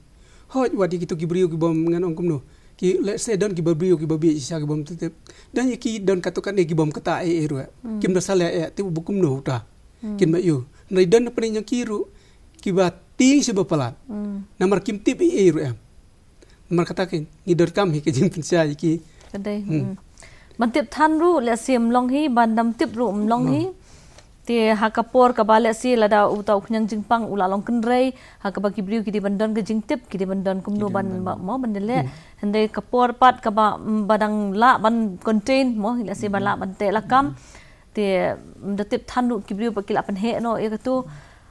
Hooid, wat ïa kito ki briew kibym, ngan ong kumno, ki, let's say, don kiba briew kiba bieit shisha kibym tip. Don ïa ki don katto katne kibym ktah ei ei ruh. Kim da salia eh, te u ba kumno uta. Kin ba ïoh. Hynrei don na pdeng jong ki ruh kiba tieng sha ba palat. Namar kim tip ei ei ruh em. Namar kata ki, ngi donkam hi ka jingpynshai ïa ki. Ka dei. Ban tip than ruh lehse ym long hi, ban dam tip ruh ym long hi. Te ha ka por kaba lehse lada uta u khñiang jingpang u la long kynrei, ha kaba ki briew ki dei ban don ka jingtip, ki dei ban don kumno ban, mo, ban ïaleh. Hynrei ka por pat kaba, mm, ba dang lah ban contain, mo, lehse ba lah ban teh lakam. Te, mm, da tip than ruh ki briew ba ki la pynheh noh ïa kato.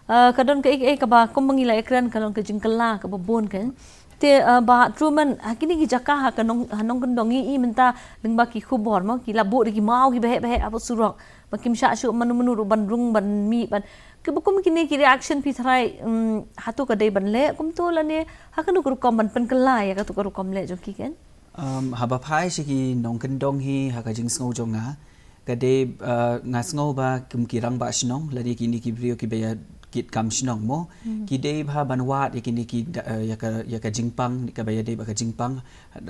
Ah, ka don kaei kaei kaba kumba ngi la ïakren, ka long ka jingkylla kaba bun, kan. Te uh, Bah Truman, ha kine ki jaka ha ka nong, ha nongkyndong ngi i mynta lyngba ki khubor mo, ki la buh da ki maw ki baheh baheh hapoh surok. Ba kim shah shuh mano mano ruh ban rung ban mih ban. Ki ba kum kine ki reaction phi tharai um, hato ka dei ban leh kumto lane ha kano ka rukom ban pynkylla ïa kato ka rukom leh jong ki ken? Um, haba phai sha ki nongkyndong hi ha ka jingsngew jong nga. Ka dei uh, nga sngew ba kum ki rangbah shnong lane kine ki briew ki ba ïa kit kam shnong mo. Ki dei ba ban wad ïa kine ki da- uh, ïa ka ïa ka jingpang ka ba ïa dei ba ka jingpang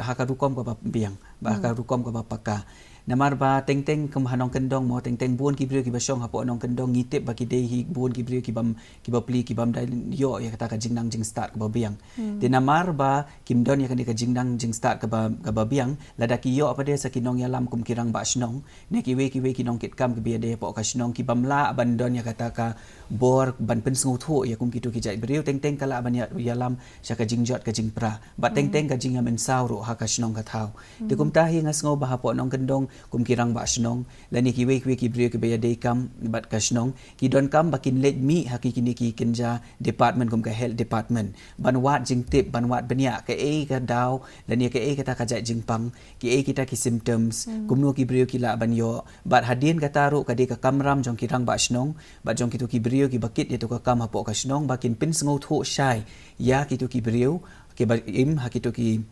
ha ka rukom ka ba biang ba ha ka rukom ka ba paka. Namar ba teng teng kum ha nongkyndong mo teng teng bun ki briew ki ba shong hapoh nongkyndong ngi tip ba ki dei hi bun ki briew ki bam ki ba pli ki bam da ïoh ïa kata ka jingnang jingstad ka ba biang. Te namar ba kim don ïa kane ka jingnang jingstad ka ba ka ba biang lada ki ïoh pat de sa ki nongïalam kum ki rangbah shnong ne kiwei kiwei ki nongkit kam ki ba ïa dei hapoh ka shnong ki bam lah ban don ïa kata ka bor ban pynsngewthuh ïa kum kito ki jait briew teng teng ka lah ban ïa ïalam sha ka jingjot ka jingpra. Bad teng teng ka jingïamynsaw ruh ha ka shnong ka thaw. Te kumta hi nga sngew ba hapoh nongkyndong kum ki rangbah shnong lane kiwei kiwei ki briew ki ba ïa dei kam bad ka shnong ki don kam ba kin leit mih ha ki kine ki kynja department kum ka health department ban wad jingtip ban wad bniah kaei ka daw lane kaei kata ka jait jingpang kiei kita ki symptoms kumno ki briew ki lah ban ïoh. Bad hadien kata ruh ka dei ka kamram jong ki rangbah shnong bad jong kito ki briew ki ba kit ïa to ka kam hapoh ka shnong ba kin pynsngewthuh shai ïa kito ki briew ki ba im ha kito ki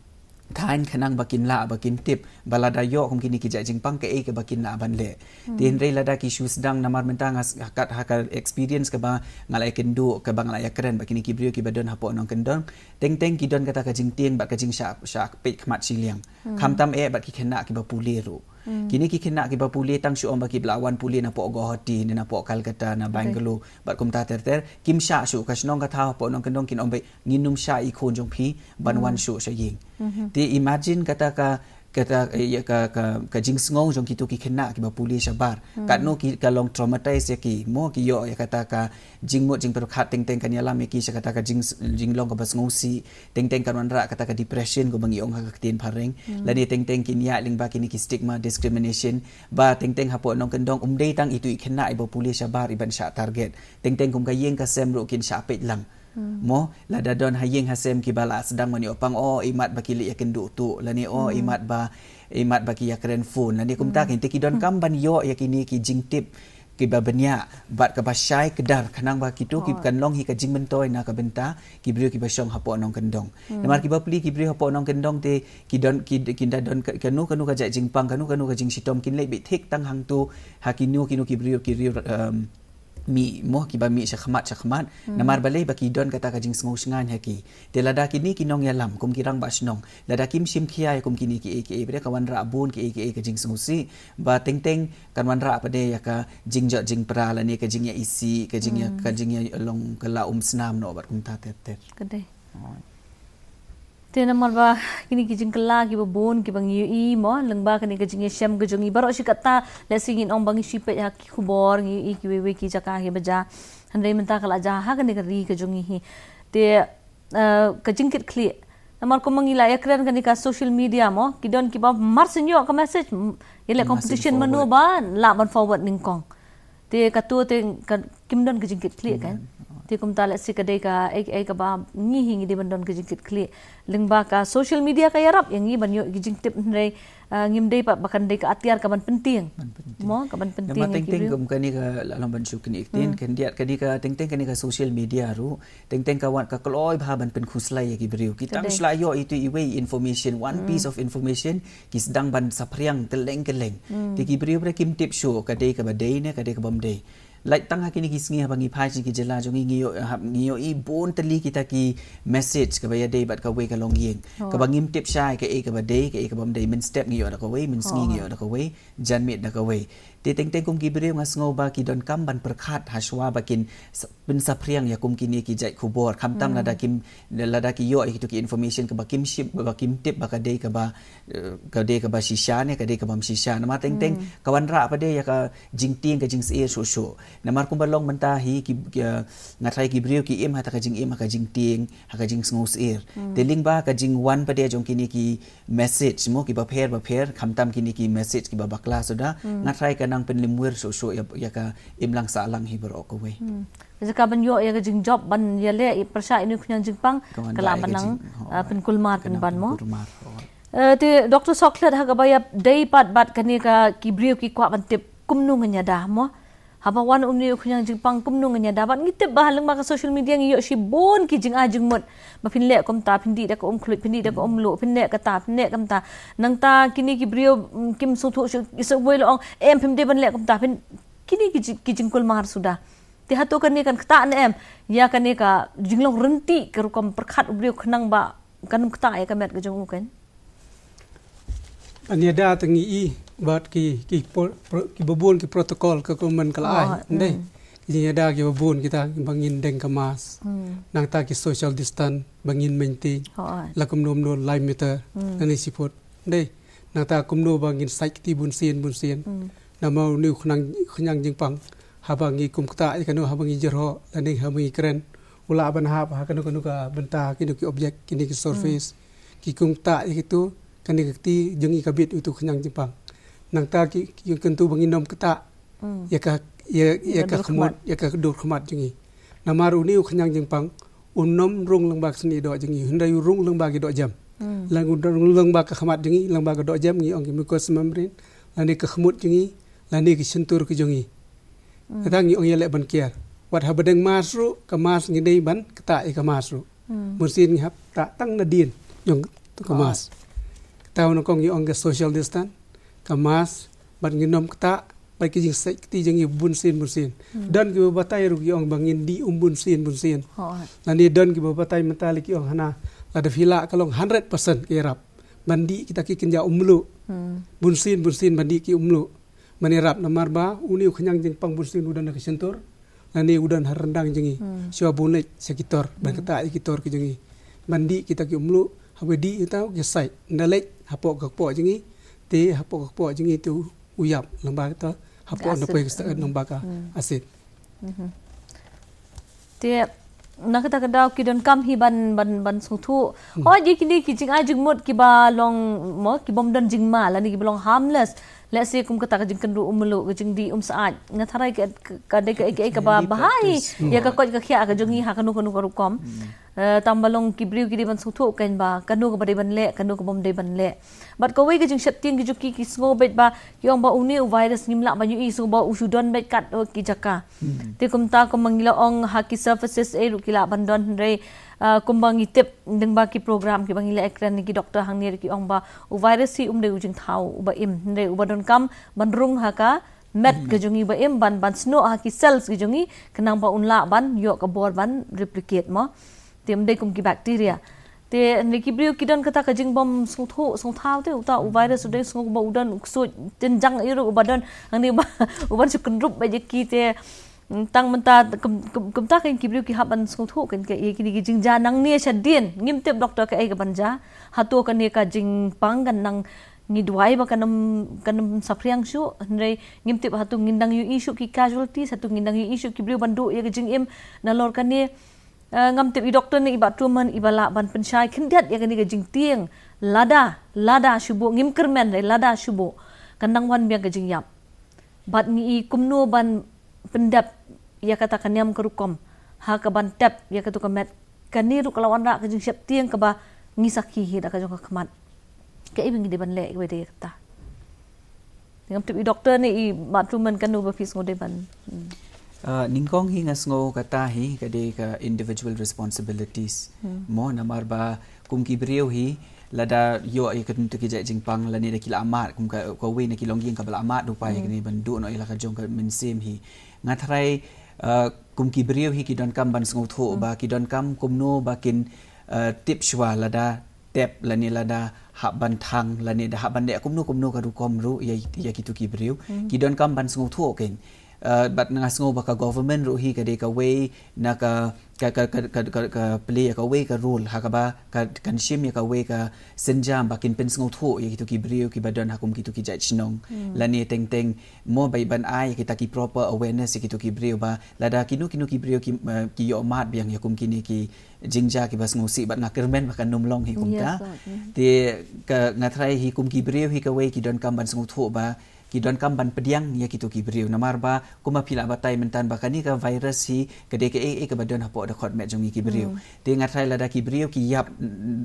thaiñ khnang ba kin lah ba kin tip ba lada ïoh kum kine ki jait jingpang kaei ka ba kin lah ban leh. Te hynrei lada ki shu sdang namar mynta nga s- kat ha ka experience ka ba nga la ïakynduh ka ba nga la ïakren ba kine ki briew ki ba don hapoh nongkyndong teng teng ki don kata ka jingtieng bad ka jingshah shah peit khmat shiliang. Khamtam eh bad ki khynnah ki ba pule ruh. Kine ki khynnah ki ba pule tang shu ong ba ki ba la wan pule napoh Guwahati ne napoh Calcutta na Bangalore bad kumta ter ter kim shah shuh ka shnong ka thaw hapoh nongkyndong kin ong ba ngin ym shah i khun jong phi ban wan shuh sha ïing. Te imagine kata ka kata eh, ïa ka ka ka jingsngew jong kito ki khynnah ki ba pule shabar. Katno ki ka long traumatized ïa ki mo ki ïoh ïa kata ka jingmut jingpyrkhat teng teng kan ïalam ïa ki sha kata ka jing jinglong ka ba sngewsih teng teng kan wanrah kata ka depression ka ba ngi ong ha ka ktien phareng. Lane teng teng kin ïaid lyngba kine ki stigma discrimination ba teng teng hapoh nongkyndong um dei tang itu i khynnah i ba pule shabar i ban shah target. Teng teng kum ka ïing ka sem ruh kin shah peit lang. Mo lada don ha ïing ha sem ki ba la sdang ban ïoh pang o imat ba ki leh ïakynduh tuh lane o imat ba imat ba ki ïakren phone lane kumta kin te ki don kam ban ïoh ïa kine ki jingtip ki ba bniah bad ka ba shai kdar khnang ba kito ki kan long hi ka jingmyntoi na ka bynta ki briew ki ba shong hapoh nongkyndong. Namar ki ba pli ki briew hapoh nongkyndong te ki don ki ki da don ka- kano kano ka jait jingpang kano kano ka jingshitom kin leh bit thik tang hangto ha kino kino ki briew ki briew um, mih mo ki ba mih shakhmat shakhmat. Namar balei ba ki don kata ka jingsngew shngaiñ ha ki. Te lada kine ki nongïalam kum ki rangbah shnong lada kim shim khia ïa kum kine kiei kiei ba dei ka wanrah bun kiei kiei ka jingsngewsih ba teng teng kan wanrah pat de ïa ka jingjot jingpra lane ka jingïa isih ka jingïa ka jingïa long ka la um snam noh bad kumta ter ter. Ka dei. Te namar ba kine ki jingkylla ki ba bun ki ba ngi ïohi mo lyngba kane ka jingïashem ka jong ngi baroh shi katta lehse ngin ong ba ngi shu peit ha ki khubor ngi ïohi ki wei wei ki jaka ki ba jia. Hynrei mynta ka la jia ha kane ka ri ka jong ngi hi. Te uh, ka jingkit khlieh. Namar kum ngi la ïakren kane ka social media mo ki don ki ba mar shen ïoh ka message ïa leh competition mano ba lah ban forward nyngkong. Te kato te ka kim don ka jingkit khlieh kan. Te kumta lehse ka dei ka ei ei ka ba ngi hi ngi dei ban don ka jingkit khlieh. Lyngba ka social media ka ïarap ïa ngi ban ïoh ka jingtip hynrei uh, ngim dei pat ba kan dei ka atiar ka ban pyntieng. Mo ka ban pyntieng. Namar teng teng kum kane ka la long ban shu kane ktien kan diat kane ka teng teng kane ka social media ruh teng teng ka wan ka kloi bha ban pynkhuslai ïa ki briew ki tang shu la ïoh itu iwei information one piece of information ki sdang ban saphriang kylleng kylleng. Te ki briew briew kim tip shuh ka dei ka ba dei ne ka dei ka bym dei. Lait tang ha kine ki sngi haba ngi phai sha ki jylla jong ngi ngi ïoh hap ngi ïoh i bun tylli kita ki message ka ba ïa dei bad ka wei ka longïing ka ba ngim tip shai ka ei ka ba dei ka ei ka bym dei mynstep ngi ïoh da ka wei mynsngi ngi ïoh da ka wei janmiet da ka wei. Te teng teng kum ki briew nga sngew ba ki don kam ban pyrkhat ha shuwa ba kin s- pynsaphriang ïa kum kine ki jait khubor khamtam lada kim lada ki ïoh ïa kito ki information ka ba kim shim ba kim tip ba ka dei ka ba uh, ka dei ka ba shisha ne ka dei ka bym shisha. Namar teng teng ka wanrah pat de ïa ka jingtieng ka jingsyier shuh shuh. Namar kum ba long mynta hi ki uh, nga tharai ki briew ki im ha ta ka jingim ha ka jingtieng ha ka jingsngewsyier. Te lyngba ka jingwan pat de jong kine ki message mo ki ba pher ba pher khamtam kine ki message ki ba bakla suda nga tharai ka nang pynlimwir shuh shuh ïa, ïa ka imlang sahlang hi baroh kawei. Hmm. Ka jaka ban ïoh ïa ka jingjop ban ïaleh ïa pyrshah ïa une u khñiang jingpang, ka lah ban nang, ah, pynkulmar pynban mo. Eh, te Doctor Sohkhlet, ha kaba ïadei pat bad kane ka ki briew ki kwah ban tip kumno ngin ïada mo. Haba wan une u khñiang jingpang kumno ngin ïada, bad ngi tip ba lyngba ka social media ngi ïoh shibun ki jingai jingmut. Ba phin leh kumta, phin dih da ka umkhluit, phin dih da ka umluh, phin leh kata, phin leh kumta. Nangta kine ki briew, mm, kim sngewthuh shuh, ki sa wei la ong, em, phim dei ban leh kumta, phin, kine ki ji-, ki jingkulmar suda. Te hato kane kan ktah ne em ïa kane ka jinglong rynti ka rukom pyrkhat u briew khnang ba kan ym ktah ïa ka met ka jong u kan? Ban ïada te ngi i bad ki, ki por-, pro-, ki babun ki protocol ka government ka la ai, ndei. Ki jingïada ki babun kita ba ngin deng ka mask. Nangta ki social distance ba ngin maintain. La kumno kumno lai meter. Lane shi foot. Ndei. Nangta kumno ba ngin sait kti bun sien bun sien. Namar une u khñiang, khñiang jingpang, haba ngi kum ktah ïa kano, haba ngi jyrhoh lane haba ngi kren, u lah ban hap ha kano kano ka bynta, kino ki object, kino ki surface. Ki kum ktah ïa kito, kane ka kti jong ngi ka bit uto u khñiang jingpang. Nangta ki, ki kyntu ba ngin ym ktah ïa ka, ïa, ïa ka khmut, ïa ka dur khmat jong ngi. Namar une u khñiang jingpang un ym rung lyngba ka snieh doh jong ngi, hynrei u rung lyngba ki dohjem. Lane u rung lyngba ka khmat jong ngi, lyngba ka dohjem, ngi ong ki mucous membrane, lane ka khmut jong ngi, lane ki shyntur ki jong ngi. Kata ngi ong ïaleh ban kiar. Wat haba deng mask ruh, ka mask ngi dei ban ktah ïa ka mask ruh. Bun sien ngi hap ktah tang nadien jong ka mask. Kata nyngkong ngi ong ka social distance, ka mask, bad ngin ym ktah, bad ki jingsait kti jong ngi bun sien bun sien. Don kiba batai ruh ki ong ba ngin dih um bun sien bun sien. Lane don kiba batai mynta la ki ong hana, lada phi lah ka long hundred percent ka ïarap ban dih kita ki kynja umluh. Bun sien bun sien ban dih ki umluh. Ban ïarap namar ba une u khñiang jingpang bun sien u don ha ka shyntur, lane u don ha ryndang jong ngi. Shuwa ba un leit sha ki tor, ban ktah ïa ki tor ki jong ngi. Ban dih kita ki umluh, haba dih ïa uta u ki sait. Ynda leit hapoh ka kpoh jong ngi, te hapoh ka kpoh jong ngi te u ïap lyngba kata, hapoh na poi ka sait lyngba ka acid. Te na kata ka daw ki donkam hi ban, ban, ban sngewthuh. Hooid, ïa kine ki jingai jingmut kiba long mo, ki bym don jingma lane kiba long harmless. Let's say kum kata ka jingkynduh umluh, ka jingdih um syaid. Nga tharai ka, ka, ka dei ka, ka, kaba bha hi ïa ka koit ka khiah ka jong ngi ha kano kano ka rukom. Eh, tang ba long ki briew ki dei ban sngewthuh kein ba kano kaba dei ban leh, kano ka bym dei ban leh. Bad kawei ka jingsheptieng ki jong ki, ki sngew beit ba ki ong ba une u virus ngim lah ban ïohi, sngew ba u shu don beit kat, oh, ki jaka. Te kumta kumba ngi la ong ha ki surfaces ei ruh ki lah ban don, hynrei, ah, kumba ngi tip lyngba ki program kiba ngi la ïakren, ki doktor hangne ruh ki ong ba u virus hi um dei u jingthaw uba im, hynrei uba donkam ban rung ha ka met ka jong ngi ba im, ban, ban snoh ha ki cells ki jong ngi, khnang ba un lah ban ïoh ka bor ban replicate mo. Te um dei kum ki bacteria. Te hynrei ki briew ki don kata ka jingbym sngewthuh sngewthaw, te uta u virus u dei, sngew ba u don u ksuid tynjang ei ruh uba don hangne ba, uban shu kynrup beit ïa ki. Te, mm, tang mynta kum, kum, kumta kein ki briew ki hap ban sngewthuh kein ïa kine ki jingjia nangne shadien. Ngim tip doktor kaei kaban jia. Hato kane ka jingpang kan nang, ngi duwai ba kan ym, kan ym saphriang shuh, hynrei ngim tip hato ngin dang ïohi shuh ki casualties, hato ngin dang ïohi shuh ki briew ban duh ïa ka jingim nalor kane. Eh, ngam tip i doktor ne i Bah Truman iba lah ban pynshai khyndiat ïa kane ka jingtieng. Lada, lada shu buh, ngim kyrmen re, lada shu buh, kan dang wan biang ka jingïap. Bad ngi i kumno ban pyndep ïa kata ka niam ka rukom ha kaban tep ïa kato ka met. Kane ruh ka la wanrah ka jingsheptieng kaba ngi sakhi hi da ka jong ka khmat. Kaei ba ngi dei ban leh ïa kata? Ngam tip i doktor ne i Bah Truman, kano ba phi sngew dei ban. Hmm. Ah, nyngkong hi nga sngew kata hi ka dei ka individual responsibilities. Hmm. Mo, namar ba kum ki briew hi, lada ïoh ïa kito ki jait jingpang lane da ki la mad, kum ka, kawei na ki longïing kaba la mad, duh pat ïa kane ban duh noh ïa la ka jong ka mynsiem hi. Nga tharai, ah, kum ki briew hi ki donkam ban sngewthuh ba ki donkam kumno ba kin, ah, tip shuwa lada tep lane lada hap ban thang lane da hap ban leh kumno kumno ka rukom ruh ïa, ïa kito ki briew. Hmm. Ki donkam ban sngewthuh kein. Uh, bad nga sngew ba ka government ruh hi ka dei kawei na ka, ka, ka play ïa kawei ka role ha kaba ka, kan shim ïa kawei ka sienjam ba kin pynsngewthuh ïa kito ki briew kiba don ha kum kito ki jait shnong. Hmm. Lane teng teng mo ba ban ai kita ki proper awareness ïa kito ki briew ba lada kino kino ki briew ki, uh, ki ïoh mad biang ïa kum kine ki jingjia kiba sngewsih, bad nga kyrmen ba kan ym long hi kumta. Yes, sir. Mm. Te ka, nga tharai hi kum ki briew hi kawei ki donkam ban sngewthuh ba ki donkam ban pdiang ïa kito ki briew. Namar ba kumba phi la batai myntan ba kane ka virus hi ka dei kaei kaei kaba don hapoh dkhot met jong ngi ki briew. Te nga tharai lada ki briew ki ïap,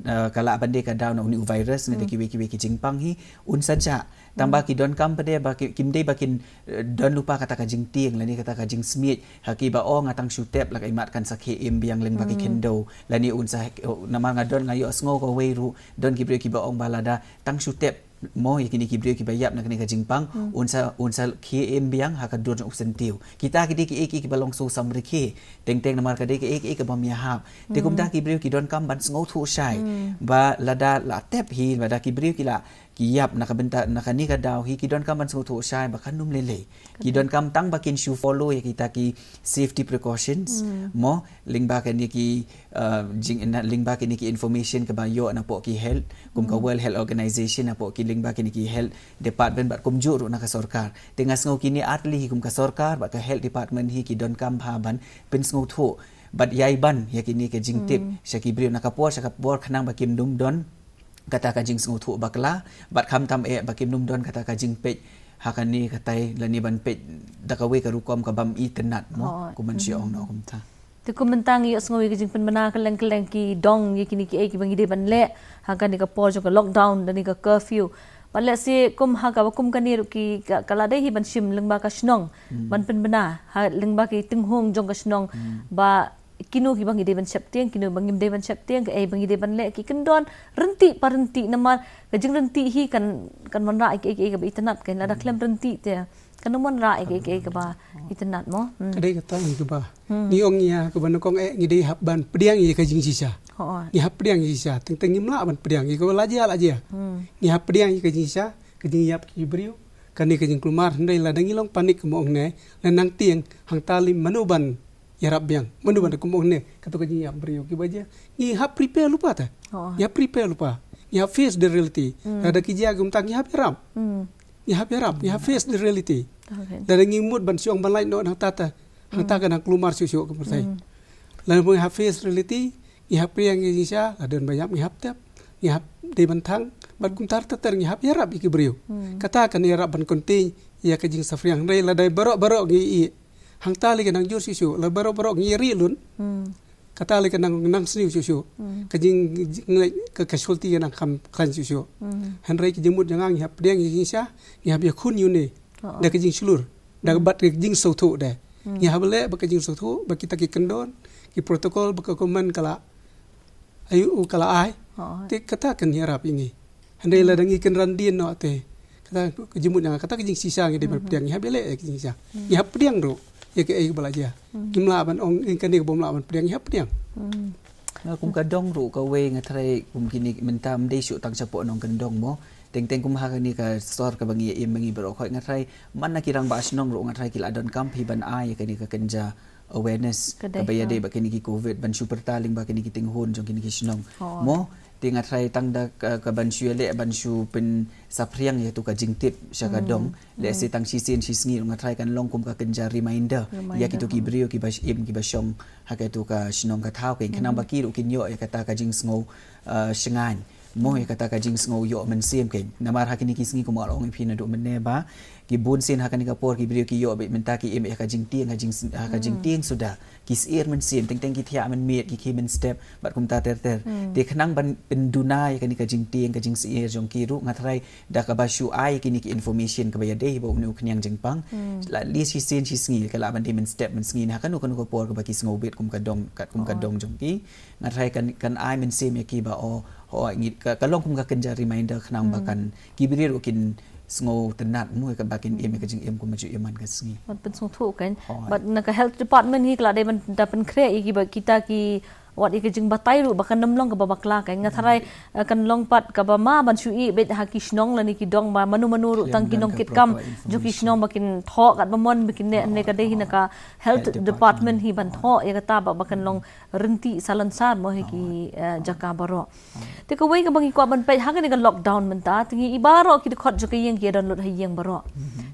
eh, ka lah ban dei ka daw na une u virus ne da kiwei kiwei ki jingpang hi, un sa jah. Tang ba ki donkam pat de ba ki, kim dei ba kin, eh, don lypa kata ka jingtieng lane kata ka jingsmiej ha ki ba, oh, nga tang shu tep, la ka imat kan sa khie im biang lyngba ki khyndew lane un sa, oh, namar nga don, nga ïohsngew kawei ruh, don ki briew kiba ong ba lada tang shu tep mo ïa kine ki briew kiba ïap na kane ka jingpang, un sa, un sa khie im biang ha ka dur jong u syntiew. Kita ki dei kiei kiei kiba long sngewsih rikhe, teng teng namar ka dei kiei kiei kaba ym ïahap. Te kumta ki briew ki donkam ban sngewthuh shai ba lada la tep hi, lada ki briew ki la, ki ïap na ka bynta, na kane ka daw hi, ki donkam ban sngewthuh shai ba kan ym lei lei. Ki donkam tang ba kin shu follow ïa kita ki safety precautions mo, lyngba kane ki, uh, jing, na, lyngba kine ki information kaba ïoh napoh ki health, kum ka World Health Organization, napoh ki, lyngba kine ki health department bad kumjuh ruh na ka sorkar. Te nga sngew kine artylli hi, kum ka sorkar bad ka health department hi, ki donkam bha ban pynsngewthuh bad ïai ban ïa kine ki jingtip sha ki briew na ka por sha ka por, khnang ba kim dum don kata ka jingsngewthuh bakla, bad khamtam eh ba kim dum don kata ka jingpeit ha kane katai lane ban peit da kawei ka rukom ka bym itynnat mo, kumba shu ong noh kumta. Te kum mynta ngi ïohsngew ïa ka jingpynbna kylleng kylleng ki dong ïa kine kiei kiba ngi dei ban leh ha kane ka por jong ka lockdown lane ka curfew. Bad lehse kum ha kaba kum kane ruh ki ka, ka la dei hi ban shim lyngba ka shnong ban pynbna ha lyngba ki tynghung jong ka shnong ba kino kiba ngi dei ban sheptieng, kino ba ngim dei ban sheptieng, kaei ba ngi dei ban leh, ki kyndon ryntih pa ryntih, namar ka jingryntih hi kan, kan wanrah ïa kiei kiei kaba itynnat, kan, lada khlem ryntih te kan ym wanrah ïa kiei kiei kaba itynnat mo. Ka dei kata ngi kaba ngi ong ïa kaba nyngkong eh ngi dei hap ban pdiang ïa ka jingshisha. Ngi hap pdiang ïa ka jingshisha, teng teng ngim lah ban pdiang ïa kaba la jia la jia. Ngi hap pdiang ïa ka jingshisha, ka jingïap ki briew, kane ka jingkulmar, hynrei lada ngi long panik kumba ong ne, la nang tieng hangta lei mano ban ïarap biang, mano ban, kumba ong ne, kato ka jingïap briew kiba jia. Ngi hap prepare lypa te. Ngi hap prepare lypa. Ngi hap face the reality. Lada ki jia kumta ngi hap ïarap. Ngi hap ïarap, ngi hap face the reality. Lada ngi mut ban shu ong ban lait noh hangta te, hangta ka nang kulmar shuh shuh ka pyrthei. Lada ngi hap face reality, ngi hap pdiang ïa ka jingshisha, la don ba ïap ngi hap tep, ngi hap dei ban thang, bad kumta ter ter ngi hap ïarap ïa ki briew. Kata kan ïarap ban contain ïa ka jingsaphriang, hynrei lada baroh baroh ngi ïeh, hangta lei ka nang jur shuh shuh, lada baroh baroh ngi ïeh lut, kata lei ka nang, nang sniew shuh shuh. Ka jing, jing, ka casualty ka nang kham khlaiñ shuh shuh. Hynrei ka jingmut jong nga ngi hap pdiang ïa ka jingshisha, ngi hap ïakhun ïa une da ka jingshlur, da bad ka jingsngewthuh de. Ngi hap leh bad ka jingsngewthuh, bad kita ki kyndon, ki protocol ba ka government ka la, aïu, ka la ai. Te kata kan ïarap ïa ngi. Hynrei lada ngi kynran dien noh te, kata ka jingmut jong nga, kata ka jingshisha ngi dei ban pdiang, ngi hap ïaleh ïa ka jingshisha. Ngi hap pdiang ruh ïa kaei kaba la jia. Ngim lah ban ong ïa kane kaba ym lah ban pdiang, ngi hap pdiang. Nga kum ka dong ruh kawei nga tharai kum kine mynta ym dei shuh tang shapoh nongkyndong mo. Teng teng kum ha kane ka sor kaba ngi im ba ngi baroh khoit, nga tharai man na ki rangbah shnong ruh nga tharai ki la donkam phi ban ai ïa kane ka kynja awareness kaba ïadei bad kine ki covid, ban shu pyrta lyngba kine ki tynghun jong kine ki shnong. Mo, te nga tharai tang da ka, ka ban shu ïaleh ban shu pynsaphriang ïa tu ka jingtip sha ka dong. Lehse tang shisien shisngi nga tharai kan long kum ka kynja reminder ïa kito ki briew kiba sh-, im kiba shong ha katu ka shnong ka thaw, khnang ba ki ruh kin ïoh ïa kata ka jingsngew, uh, shngaiñ mo, ïa kata ka jingsngew ïoh mynsiem. Namar ha kine ki sngi kumba la ong ïa phi naduh mynne ba ki bun sien ha kane ka por ki briew ki ïoh beit mynta ki im ïa ka jingtieng, ha jing, ha ka jingtieng suda, ki syier mynsiem, teng teng ki thiah mynmiet, ki khie mynstep bad kumta ter ter. Te khnang ban pynduna ïa kane ka jingtieng ka jingsyier jong ki ruh, nga tharai da kaba shu ai kine ki information kaba ïadei bad une u khñiang jingpang, la at least shisien shisngi ka lah ban dei mynstep mynsngi ha kano kano ka por kaba ki sngew beit kum ka dong, kat kum ka dong jong ki. Nga tharai kan, kan ai mynsiem ïa ki ba, oh, oh, ngi, ka, ka long kum ka kynja reminder khnang ba kan ki briew ruh kin sngewtynnat mo, ïa ka ba kin im ïa ka jingim kumba ju im man ka sngi. Ban pynsngewthuh kan. Bad na ka health department hi ka la dei ban da pynkhreh ïa ki ba kita ki, wat ïa ka jingbatai ruh ba kan ym long kaba bakla kan. Nga tharai, eh, kan long pat kaba ma ban shu ïeh beit ha ki shnong lane ki dong ba mano mano ruh tang ki nongkitkam jong ki shnong ba kin thoh katba mon ba kin neh, ne ka dei hi na ka health department hi ban thoh ïa kata ba, ba kan long ryntih salonsar mo ha ki, eh, jaka baroh. Te kawei kaba ngi kwah ban peit ha kane ka lockdown mynta, te ngi i baroh ki dkhot jong ka ïing ki ïa don lut ha ïing baroh.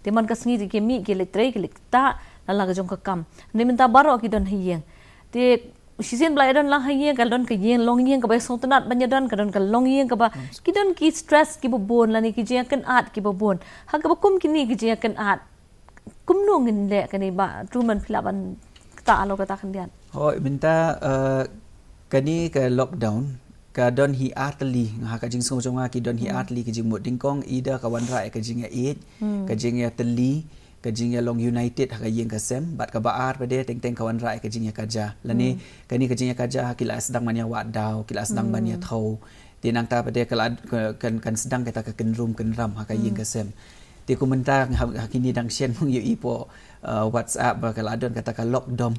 Te man ka sngi te ki mih ki leit trei ki leit ktah la la ka jong ka kam. Hynrei mynta baroh ki don ha ïing. Te Shisien ba la ïadon lang ha ïing, ka don ka ïing, longïing kaba sngewtynnat ban ïadon, ka don ka longïing kaba, ki don ki stress kiba bun, lane ki jingïakynad kiba bun. Ha kaba kum kine ki jingïakynad, kumno ngin leh kane, Bah Truman, phi lah ban ktah halor kata khyndiat? Hooid, mynta, eh, kane ka lockdown ka don hi ar tylli, nga ha ka jingsngew jong nga ki don hi ar tylli ki jingmut. Nyngkong, i da ka wanrah ïa ka jingïaieit, ka jingïatylli, ka jingïalong united ha ka ïing ka sem, bad kaba ar pat de teng teng ka wanrah ïa ka jingïakajia. Lane kane ka jingïakajia ha ki la sdang ban ïawad daw, ki la sdang ban ïathew. Te nangta pat de ka la, ka, kan, kan sdang kata ka kynrum kynram ha ka ïing ka sem. Te kum mynta ha, ha kine dang shen mung ïohi hapoh, uh, WhatsApp ba ka la don kata ka lockdown.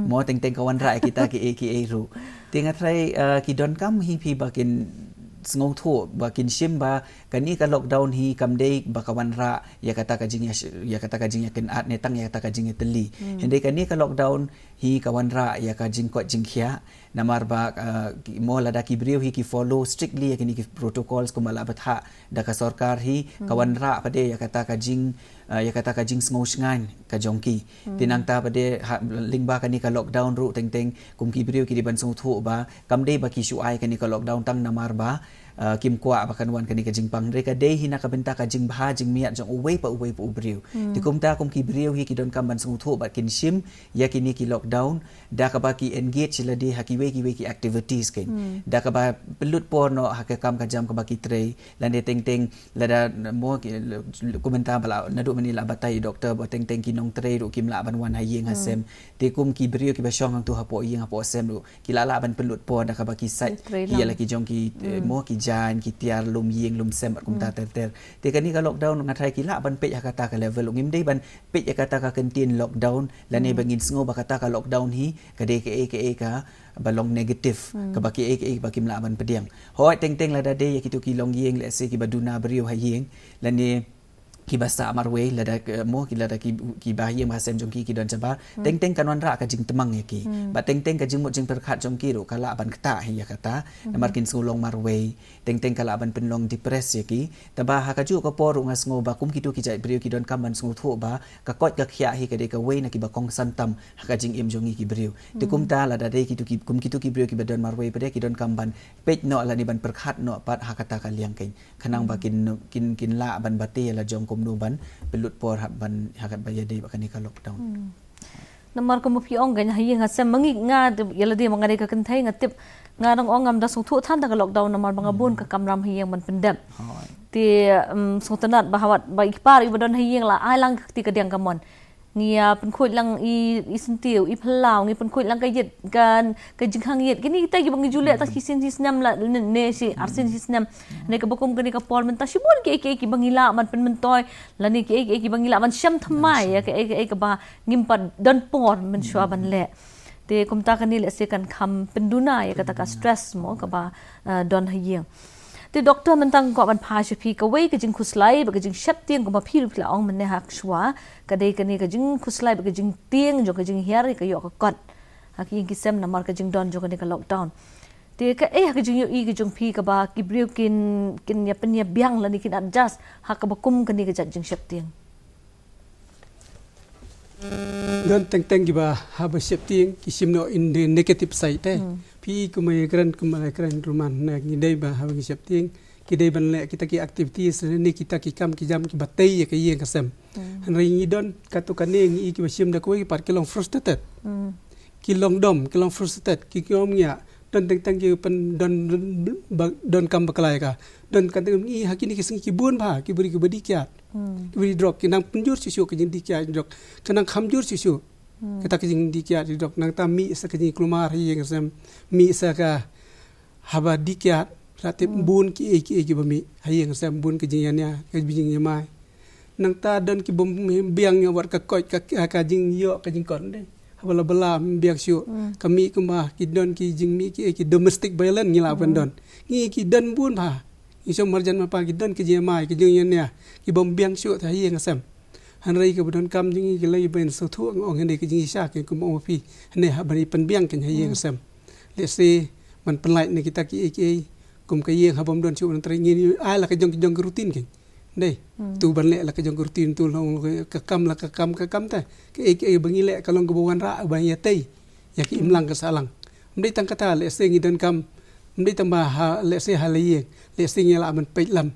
Mo, teng teng ka wanrah ïa kita kiei kiei ruh. Te nga tharai, uh, ki donkam hi phi ba kin sngewthuh, ba kin shim ba kane ka lockdown hi kam dei ba ka wanrah ïa kata ka jingïa, ïa kata ka jingïakynad ne tang ïa kata ka jingïatylli. Hynrei kane ka lockdown hi ka wanrah ïa ka jingkoit jingkhiah, namar ba, uh, ki, mo, lada ki briew hi ki follow strictly ïa kine ki protocols kumba la bthah da ka sorkar hi, ka wanrah pat de ïa kata ka jing, uh, ïa kata ka jingsngew shngaiñ ka jong ki. Te nangta pat de ha, lyngba kane ka lockdown ruh teng teng kum ki briew ki dei ban sngewthuh ba kam dei ba ki shu ai kane ka lockdown tang namar ba, uh, kim kwah ba kan wan kane ka jingpang, hynrei ka dei hi na ka bynta ka jingbha jingmiat jong uwei pa uwei pa u briew. Te kumta kum ki briew hi ki donkam ban sngewthuh bad kin shim ïa kine ki lockdown da kaba ki engage lade ha kiwei kiwei ki activities kein. Da kaba pynlut por noh ha ka kam ka jam kaba ki trei, lane teng teng lada, mo, ki, kum mynta ba la, naduh mynne la batai doctor ba teng teng ki nongtrei ruh kim lah ban wan ha ïing ha sem. Te kum ki briew kiba shong hangtu hapoh ïing hapoh sem ruh ki lah lah ban pynlut por da kaba ki sait ïa la ki jong ki, eh, mo, ki jaiñ, ki tiar lum ïing lum sem bad kumta ter ter. Te kane ka lockdown nga tharai ki lah ban peit ha kata ka level, ngim dei ban peit ïa kata ka kyntien lockdown lane ba ngin sngew ba kata ka lockdown hi ka dei kaei kaei kaba long negative, kaba kiei kiei ba kim lah ban pdiang. Hooid, teng teng lada dei ïa kito ki longïing, let's say, kiba duna briew ha ïing, lane kiba sah marwei, lada, eh, mo, ki, lada ki, kiba ha ïing ba ha sem jong ki ki don shabar, teng teng kan wanrah ka jingtmang ïa ki. Bad teng teng ka jingmut jingpyrkhat jong ki ruh ka lah ban ktah hi ïa kata, namar kin sngew long marwei, teng teng ka lah ban pynlong depress ïa ki. Tangba ha kajuh ka por ruh nga sngew ba kum kito ki jait briew ki donkam ban sngewthuh ba ka koit ka khiah hi ka dei kawei na kiba kongsan tam ha ka jingim jong ngi ki briew. Te kumta lada dei kito ki, kum kito ki briew kiba don marwei pat de ki donkam ban peit noh lane ban pyrkhat noh pat ha kata ka liang kein. Khnang ba kin, kin, kin lah ban bate la jong kumno ban pynlut por ha ban, ha kaba ïadei bad kane ka lockdown. Namar kumba phi ong kein ha ïing ha sem, ma ngi, nga, ïa lade ma nga dei ka kynthei, nga tip, nga dang ong ngam da sngewthuh than da ka lockdown namar ba nga bun ka kamram ha ïing ban pyndep. Hooid. Te, um, sngewtynnat ba hawat ba i kpa iba don ha ïing la ai lang ka kti kadiang kamon. Ngi ïa pynkhuid lang i, i syntiew, i phyllaw, ngi pynkhuid lang ka ïit, ka, ka jingkhang ïit. Kine kita kiba ngi ju leh tang shisien shisnem la, ne, ne shi arsien shisnem. Ne kaba kum kane ka por mynta shibun kiei kiei kiba ngi lah ban pynmyntoi, lane kiei kiei kiba ngi lah ban shem thymmai ïa kaei kaei kaba ngim pat don por mynshuwa ban leh. Te kumta kane lehse kan kham pynduna ïa kata ka stress mo kaba, eh, don ha ïing. Te doctor, mynta nga kwah ban phai sha phi, kawei ka jingkhuslai bad ka jingsheptieng kumba phi ruh phi la ong mynne ha shuwa, ka dei kane ka jingkhuslai bad ka jingtieng jong ka jinghiar ïa ka ïoh ka kot ha ki ïing ki sem namar ka jingdon jong kane ka lockdown. Te kaei ha ka jingïohi ka jong phi kaba ki briew kin, kin ïa pynïabiang lane kin adjust ha kaba kum kane ka jait jingsheptieng? Don teng teng kiba haba sheptieng ki shim noh in the negative side te. Phi kumba ïakren, kumba la ïakren Truman, na ngi dei ba haba ngi sheptieng ki dei ban leh kita ki activities ne kita ki kam ki jam kiba tei ïa ka ïing ka sem. Hynrei ngi don katto katne ngi i kiba shim da kawei pat ki long frustrated. Ki long dom, ki long frustrated, ki, ki ong ïa don teng teng ki pyn don, don, ba, donkam bakla ïa ka. Don teng teng ngi ha kine ki sngi ki bun bha ki briew kiba dih kiad. Ki briew drok ki nang pynjur shuh shuh ka jingdih kiad drok. Ka nang kham jur shuh shuh kata ka jingdih kiad drok. Nangta mih sa ka jingkulmar ha ïing sem, mih sa ka haba dih kiad, la tip bun kiei kiei kiba mih ha ïing sem, bun ka jingïania, ka jingïamai. Nangta don ki bym biang ïa wat ka koit ka, ka jingïoh ka jingkot de. Haba la bylla ym biang shuh. Ka mih kumba ki don ki jingmih kiei ki domestic violence ngi lah ban don. Ngi ki don bun bha. Ngi shong marjan mapa ki don ki jingïamai, ki jingïania, ki bym biang shuh ha ïing sem. Hynrei kaba donkam jong ngi ki la ïa ban sngewthuh, nga ong hynrei ka jingshisha kein kumba ong phi, hynrei haba ngi pynbiang kein ha ïing sem. Lehse ban pynlait na kita kiei kiei kum ka ïing haba ym don shuh ban trei, ngi ai la ka jong, jong ka routine kein. Dei. Tu ban leh la ka jong ka routine, tu long ka kam la ka kam, ka kam te. Kaei kaei ba ngi leh ka long kaba wanrah ban ïatei ïa ka imlang ka sahlang. Ym dei tang kata, lehse ngi donkam, ym dei tang ba ha, lehse ha la ïing, lehse ngi lah ban peit lam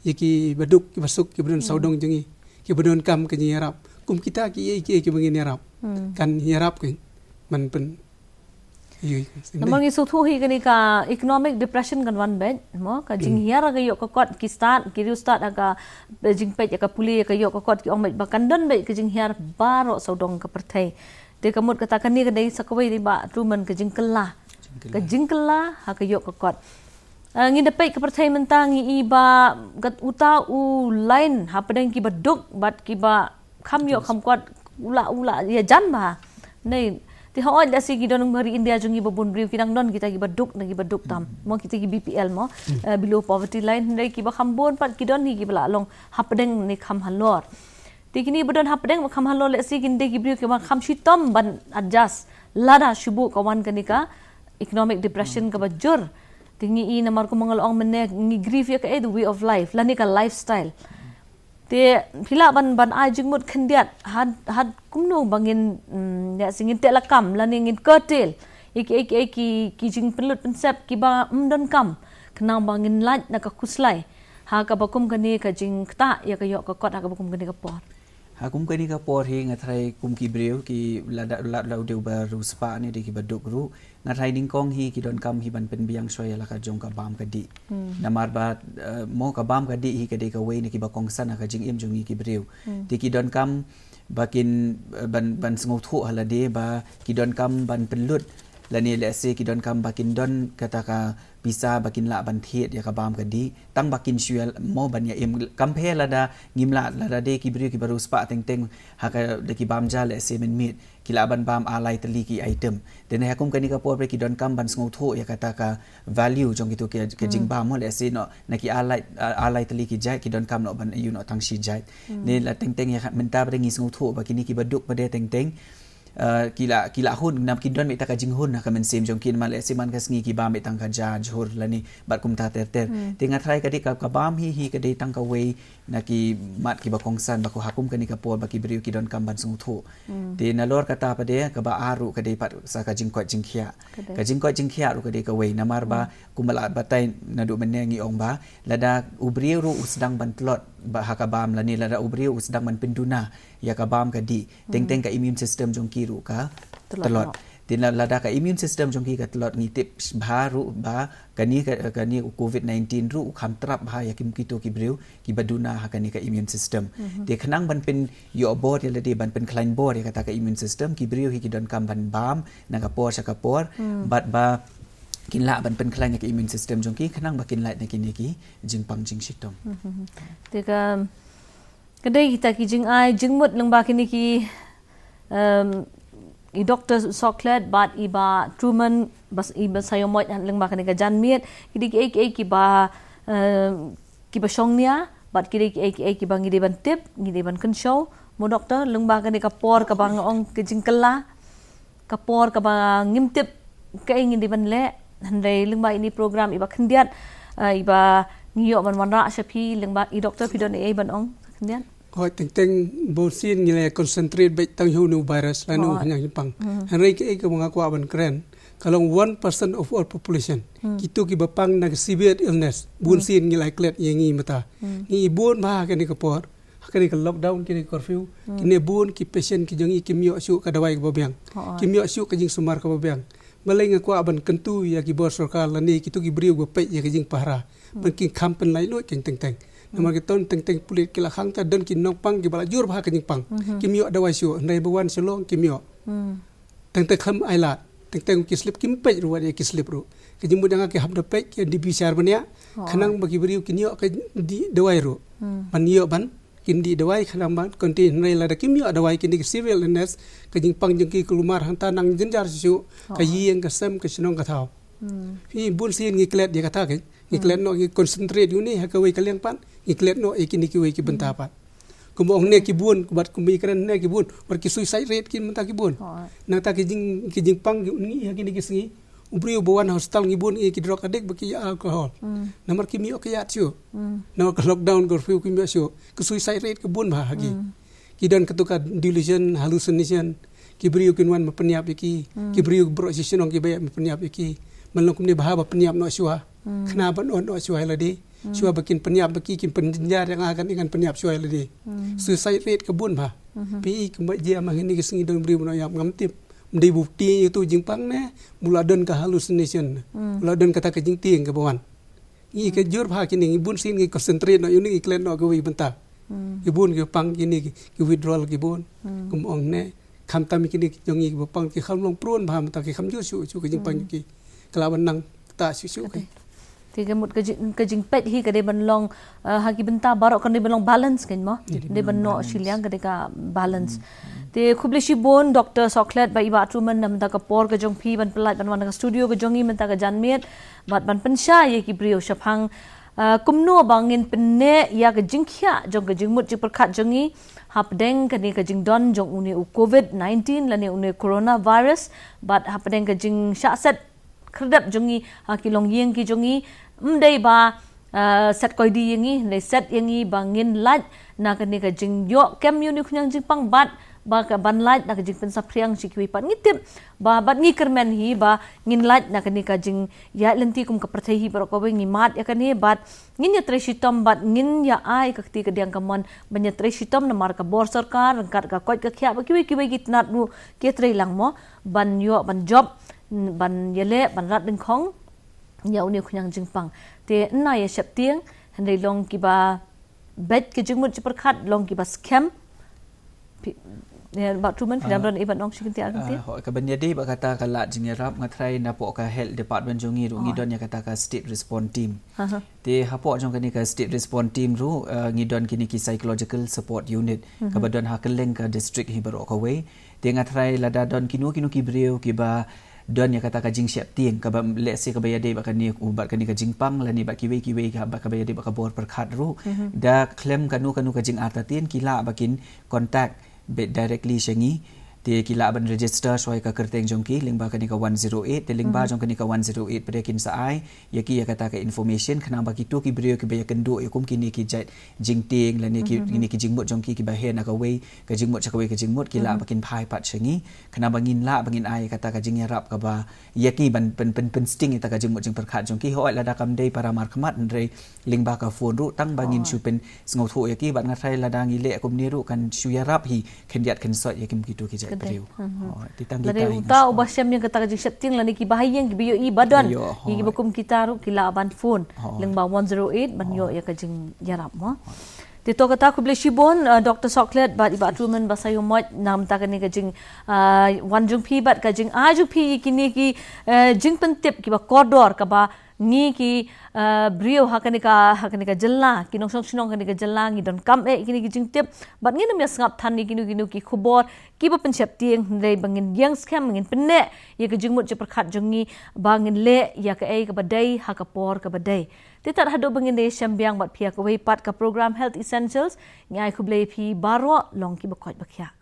ïa ki baduk, ki basuk, ki badon sawdong jong ngi, ki badon kam ka jingïarap. Kum kita ki ei ki ei ki ba ngin ïarap. Kan ïarap ki man pyn. Namar ngi sngewthuh hi kane ka economic depression kan wan beit, mo, ka jinghiar ka ïoh ka kot, ki stad, ki riewstad ha ka jingpeit ïa ka pule ïa ka ïoh ka kot ki ong beit ba kan don beit ka jinghiar baroh sawdong ka pyrthei. Te ka mut kata kane ka dei sa kawei dei ba Truman ka jingkylla. Ka jingkylla ha ka ïoh ka kot. Ah, ngi da peit ka pyrthei mynta ngi i ba kat uta u line hapdeng ki baduk bad ki ba kham ïoh kham kot u la u la ïajan bha. Nei, te hooid lehse ki don ha ri India jong ngi ba bun briew ki dang don kita ki baduk na ki baduk tam. Mo kita ki B P L mo, eh, below poverty line, hynrei ki ba kham bun pat ki don hi ki ba la long hapdeng ne kham halor. Te kine ba don hapdeng ba kham halor lehse kin dei ki briew ki ba kham shitom ban adjust lada shu buh ka wan kane ka economic depression ka ba jur. Te ngi i namar kumba nga la ong mynne ngi grieve ïa ka, eh, the way of life lane ka lifestyle. Te phi lah ban, ban ai jingmut khyndiat ha, ha kumno ba ngin, mm, ïa, si ngin teh lakam lane ngin curtail ïa ki, ïa ki, ïa ki, ki jingpynlut pynsep ki ba ym donkam khnang ba ngin lait na ka khuslai ha kaba kum kane ka jingktah ïa ka ïoh ka kot ha kaba kum kane ka por. Ha kum kane ka por hi nga tharai kum ki briew ki lada, la, la u dei u ba riewspah ne dei ki baduk ruh, nga tharai nyngkong hi ki donkam hi ban pynbiang shuwa ïa la ka jong ka bam ka dih. Namar ba, eh, mo ka bam ka dih hi ka dei kawei na ki ba kongsan ha ka jingim jong ngi ki briew. Te ki donkam ba kin, eh, ban, ban sngewthuh ha lade ba ki donkam ban pynlut lane lehse ki donkam ba kin don kata ka pisa ba kin lah ban thied ïa ka bam ka dih tang ba kin shu ïa mo ban ïa im. Compare lada ngim lah, lada dei ki briew ki ba riewspah teng teng ha ka da ki bam ja lehse mynmiet ki lah ban bam ar lai tylli ki item. Te ne ha kum kane ka por ba ki donkam ban sngewthuh ïa kata ka value jong kito ki, ki jingbam mo lehse noh na ki ar lai, ar lai tylli ki jait ki donkam noh ban ïoh noh tang shi jait. Ne la teng teng ïa ka mynta ba ngi sngewthuh ba kine ki baduk ba dei teng teng, eh, ki la, ki la hun, namar ki don mih ta ka jinghun ha ka mynsiem jong ki namar lehse man ka sngi ki bam mih tang ka ja jhur lane bad kumta ter ter. Te nga tharai ka dei ka, ka bam hi hi ka dei tang kawei na ki mat ki ba kongsan ba ko ha kum kane ka por ba ki briew ki donkam ban sngewthuh. Te nalor kata pat de ka ba ar ruh ka dei pat sa ka jingkoit jingkhiah. Ka jingkoit jingkhiah ruh ka dei kawei namar ba kumba la batai naduh mynne ngi ong ba lada u briew ruh u sdang ban tlot ba ha ka bam lane lada u briew u sdang ban pynduna ïa ka bam ka dih, teng teng ka immune system jong ki ruh ka tlot. Te la, lada ka immune system jong ki ka tlot ngi tip bha ruh ba kane ka, kane u covid nineteen ruh u kham trap bha ïa ki, kito ki briew ki ba duna ha kane ka immune system. Te khnang ban pynïoh bor ïa lade ban pynkhlaiñ bor ïa kata ka immune system ki briew hi ki donkam ban bam na ka por sha ka por bad ba kin lah ban pynkhlaiñ ïa ka immune system jong ki khnang ba kin lait na kine ki jingpang jingshitom. Te ka Ka dei kita ki jingai jingmut lyngba kine ki, em, i Doktor Soklet bad i Bah Truman bad i Bah Sayomoit lyngba kane ka janmiet. Ki dei ki ei ki ei ki ba, em, ki ba shong nia bad ki dei ki ei ki ei ki ba ngi dei ban tip, ngi dei ban kynshew. Mo Doktor, lyngba kane ka por kaba nga ong ka jingkylla, ka por kaba ngim tip kaei ngi dei ban leh. Hynrei lyngba ine i program iba khyndiat, eh, iba ngi ïoh ban wanrah sha phi lyngba i Doktor, phi don ei ei ban ong khyndiat? Hooid, teng teng bun sien ngi la concentrate beit tang ïa une u virus lane u khñiang jingpang. Hynrei kaei kaba nga kwah ban kren ka long one percent of all population. Kito kiba pang na ka severe illness bun sien ngi la klet ïa ngi mynta. Ngi i bun bha ha kane ka por, ha kane ka lockdown, kane ka curfew, kine bun ki patient ki jong ngi kim ïoh shuh ka dawai kaba biang. Kim ïoh shuh ka jingsumar kaba biang. Balei nga kwah ban kyntu ïa ki bor sorkar lane kito ki briew ba peit ïa ka jingpahara ban kin kham pynlait luid kein teng teng. Namar ki ton teng teng pulit ki la khang ta don ki nongpang kiba la jur bha ka jingpang. Kim ïoh dawai shuh, hynrei ba wan sha long kim ïoh. Teng teng kham ai lad, teng teng ki slip kim peit ruh, wat ïa ki slip ruh. Ka jingmut jong nga ki hap da peit ki D B shar bniah khnang ba ki briew kin ïoh ka dih dawai ruh. Ban ïoh ban kin dih dawai khnang ban contain, hynrei lada kim ïoh dawai kine ki severe illness, ka jingpang jong ki kulmar hangta nang jynjar shuh shuh, ka ïing ka sem ka shnong ka thaw. Hi bun sien ngi klet ïa kata kein, ngi klet noh, ngi concentrate ïa une ha kawei ka liang pat, ngi klet noh ïa kine kiwei ki bynta pat. Kumba ong ne ki bun, bad kumba i kren ne ki bun, bad ki suicide rate ki mynta ki bun. Nangta ki jing, ki jingpang ki ngi ha kine ki sngi. U briew ba wan hospital ngi bun ïa ki drug addict bad ki alcohol. Namar kim ïoh ka ïaid shuh. Namar ka lockdown, curfew, kim ïoh shuh. Ka suicide rate ka bun bha ha ki. Ki don kato ka delusion, hallucination. Ki briew kin wan ma pynïap ïa ki. Ki briew baroh shi shnong ki ba ïa ma pynïap ïa ki. Ban long kumne bha ba pynïap noh shuwa. Khnang ban ot noh shuwa ïa lade. Shuwa ba kin pynïap ba ki kin pynjynjar ïa nga kan ïa ngan pynïap shuwa ïa lade. Suicide rate ka bun bha. Phi i kumba jia ma kine ki sngi don briew ba noh ïap ngam tip. Ym dei ba u tieng ïa uto u jingpang ne, ba u la don ka hallucination. U la don kata ka jingtieng kaba wan. Ngi ka jur bha kine, ngi bun sien ngi concentrate noh ïa une, ngi klet noh kawei bynta. Ki bun ki pang kine ki, ki withdrawal ki bun. Kum ong ne, khamtam kine ki jong ngi kiba pang ki kham long prone bha mynta, ki kham jur shuh shuh ka jingpang ki. Ka lah ban nang kata shuh shuh ki. Te ka mut ka jing, ka jingpeit hi ka dei ban long, eh, ha ki bynta baroh ka dei ban long balance kan mo. Dei ban long balance. Dei ban noh shiliang ka dei ka balance. Te khublei shibun Doctor Sohkhlet bad i Bah Truman na mynta ka por ka jong phi ban pynlait ban wan ha ka studio ka jong ngi mynta ka janmiet. Bad ban pynshai ïa ki briew shaphang, ah, kumno ba ngin pynneh ïa ka jingkhiah jong ka jingmut jingpyrkhat jong ngi hapdeng kane ka jingdon jong une u covid nineteen lane une u coronavirus, bad hapdeng ka jingshah set khyrdep jong ngi ha ki longïing ki jong ngi, ym dei ba, ah, set koidi ïa ngi, hynrei set ïa ngi ba ngin lait na kane ka jingïoh kem ïa une u khñiang jingpang bad ba ka ban lait na ka jingpynsaphriang sha kiwei pat. Ngi tip ba bad ngi kyrmen hi ba ngin lait na kane ka jingïaid lynti kum ka pyrthei hi baroh kawei, ngi mad ïa kane bad ngin ïatrei shitom bad ngin ïa ai ka kti kadiang kamon ban ïatrei shitom namar ka bor sorkar ryngkat ka koit ka khiah bad kiwei kiwei ki tnat ruh ki ïatrei lang mo ban ïoh ban jop, ban ïaleh ban rat dyngkhong ïa une u khñiang jingpang. Te ym ïa sheptieng, hynrei long kiba beit ka jingmut jingpyrkhat, long kiba skhem. Phi, ïa, Bah Truman, phi dang don ei ban ong shi kyntien ar kyntien? Ah, hooid, ka ban ïadei bad kata ka lad jingïarap, nga tharai napoh ka health department jong ngi ruh ngi don ïa kata ka state response team. Te hapoh jong kane ka state response team ruh, ah, ngi don kine ki psychological support unit kaba don ha kylleng ka district hi baroh kawei. Te nga tharai lada don kino kino ki briew kiba don ïa kata ka jingsheptieng kaba, let's say, kaba ïadei bad kane, bad kane ka jingpang lane bad kiwei kiwei kaba, kaba ïadei bad ka bor pyrkhat ruh. Da khlem kano kano ka jingartatien ki lah ba kin contact beit directly sha ngi. Te ki lah ban register shuwa ïa ka kyrteng jong ki lyngba kane ka one zero eight, te lyngba jong kane ka one zero eight pat kin sa ai ïa ki ïa kata ka information khnang ba kito ki briew kiba ïakynduh ïa kum kine ki jait jingtieng lane ki, kine ki jingmut jong ki kiba heh na kawei ka jingmut sha kawei ka jingmut, ki lah ba kin phai pat sha ngi khnang ba ngin lah ba ngin ai kata ka jingïarap kaba ïa ki ban pyn, pyn, pynsting ïa kata ka jingmut jingpyrkhat jong ki. Hooid, lada kam dei para markhmat, hynrei lyngba ka phone ruh tang ba ngin shu pynsngewthuh ïa ki, bad nga tharai lada ngi leh kumne ruh kan shu ïarap hi khyndiat khynsoit ïa ki, kum kito ki jait briew. Hooid, te tang kita hi nga sngew. Lada uta uba shem ïa kata ka jingsheptieng lane kiba ha ïing kiba ïohi ba don ïa kiba kum kita ruh ki lah ban phone lyngba one zero eight ban ïoh ïa ka jingïarap mo. Te to kata khublei shibun, uh, Doctor Sohkhlet bad i Bah Truman ba sa ïoh mot na mynta kane ka jing, uh, wan jong phi bad ka jingai jong phi ïa kine ki, uh, jingpyntip kiba kordor kaba ngi ki, uh, briew ha kane ka, ha kane ka jylla, ki nongshong shnong kane ka jylla ngi donkam eh ïa kine ki jingtip bad ngin ym ïa sngap than ïa kino kino ki khubor kiba pynsheptieng, hynrei ba ngin ïeng skhem, ngin pynneh ïa ka jingmut jingpyrkhat jong ngi ba ngin leh ïa kaei kaba dei ha ka por kaba dei. Te tad haduh ba ngin da ïashem biang bad phi ha kawei pat ka program Health Essentials, ngi ai khublei ïa phi baroh, long kiba koit ba khiah.